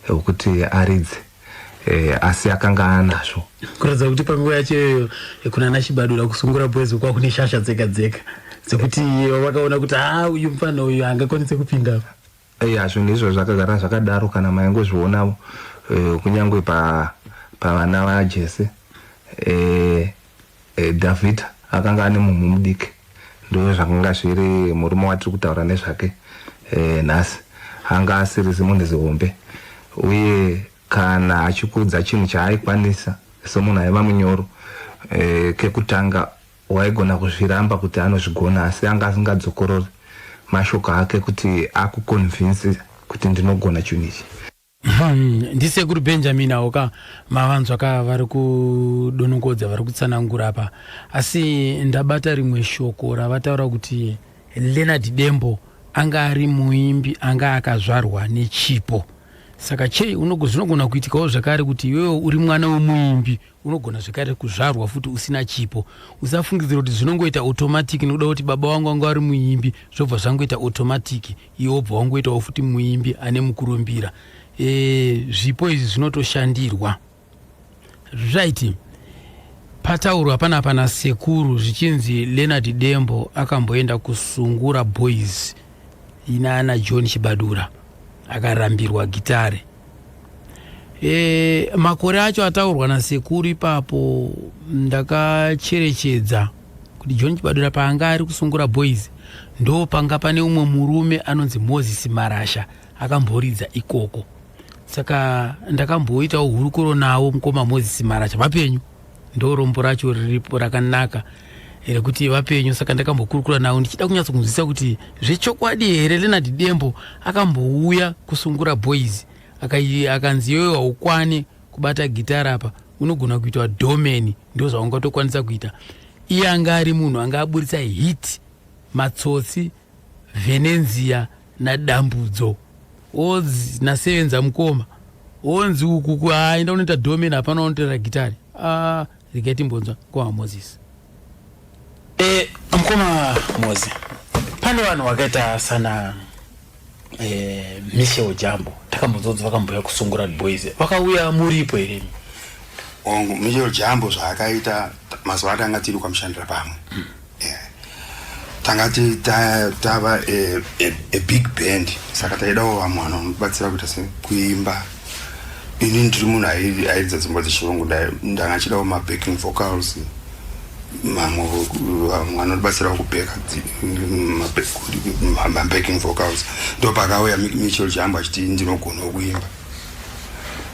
wekuti aridze eh, asi akanga anazvo.
Kuratidza kuti panguva yacho iyoyo eh, kuna ana Chibadura kusungura boys kwakune shasha dzega dzega dzekuti vakaona kuti haa uyu mufana uyu haangakwanise kupinda.
Eya zvinhu izvo zvakagara zvakadaro kana maingozvionavo eh, kunyange pa pavana vaJese eh, eh, Dhavhidha akanga ane mumhu mudiki ndo zvakanga zviri murume watiri kutaura nezvake eh, nhasi anga asiri zimunhu zihombe uye kana achikudza chinhu chaaikwanisa somunhu aiva munyoro eh, kekutanga Waigona kuzviramba kuti anozvigona asi anga asingadzokorori mashoko ake kuti akuconvince kuti ndinogona chinhu ichi.
Ndisekuru Benjamin avo ka mavanzwa ka vari kudonongodza vari kutsanangura apa asi ndabata rimwe shoko ravataura kuti Leonard Dembo anga ari muimbi anga akazvarwa nechipo saka chei zvinogona kuitikawo zvakare kuti iwewe uri mwana wemuimbi Unogona zvekare kuzvarwa futi usina chipo. Usafungidzira kuti zvinongoita automatic nekuda kuti baba vangu vanga vari muimbi zvobva zvangoita automatic iwe wobva wangoitawo futi muimbi ane mukurumbira. E, zvipo izvi zvinotoshandirwa. Right. Pataurwa panapa nasekuru zvichinzi Leonard Dembo akamboenda kuSungura Boys inaana John Chibadura akarambirwa gitare. E, makore acho ataurwa nasekuru ipapo ndakacherechedza kuti John Chibadura paanga ari kusungura boys ndo panga pane umwe murume anonzi Moses Marasha akamboridza ikoko saka ndakamboitawo hurukuro nawo mukoma Moses Marasha vapenyu ndo rombo racho riripo rakanaka rekuti vapenyu saka ndakambokurukura navo ndichida kunyatso kunzwisisa kuti zvechokwadi here Leonard Dembo akambouya kusungura boys akanzi iwewe haukwane kubata gitara apa unogona kuitwa domeni ndo zvaungatokwanisa kuita iye anga ari munhu anga aburitsa hit matsotsi venenzia nadambudzo odzi nasevenza mukoma onzi uku aenda unoita domeni hapana unotorera gitari ah, regai timbonzwa mukoma moses
e, mukoma mozi pane vanhu vakaita sana e, michel jambo takambonzwa vakambouya kusungura boys vakauya muripo here
hongu michel jambo zvaakaita mazuva atanga tiri kwamushandira pamwe mm. yeah. tanga tava a, a, a big band saka taidawo vamwe vanhu vanobatsira kuita sekuimba ini ndiri munhu airidza dzimbo dzechirungu ndanga chidawo mabacking vocals mamwe vamwe vanobatsirawo kubheka mabacking vocals ndo pakauya michel jambo achiti ndinogonawo kuimba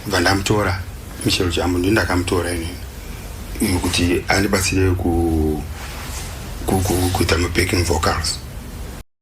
bva ndamutora michel jambo ndi ndakamutora inini kuti andibatsire kuita mabacking vocals.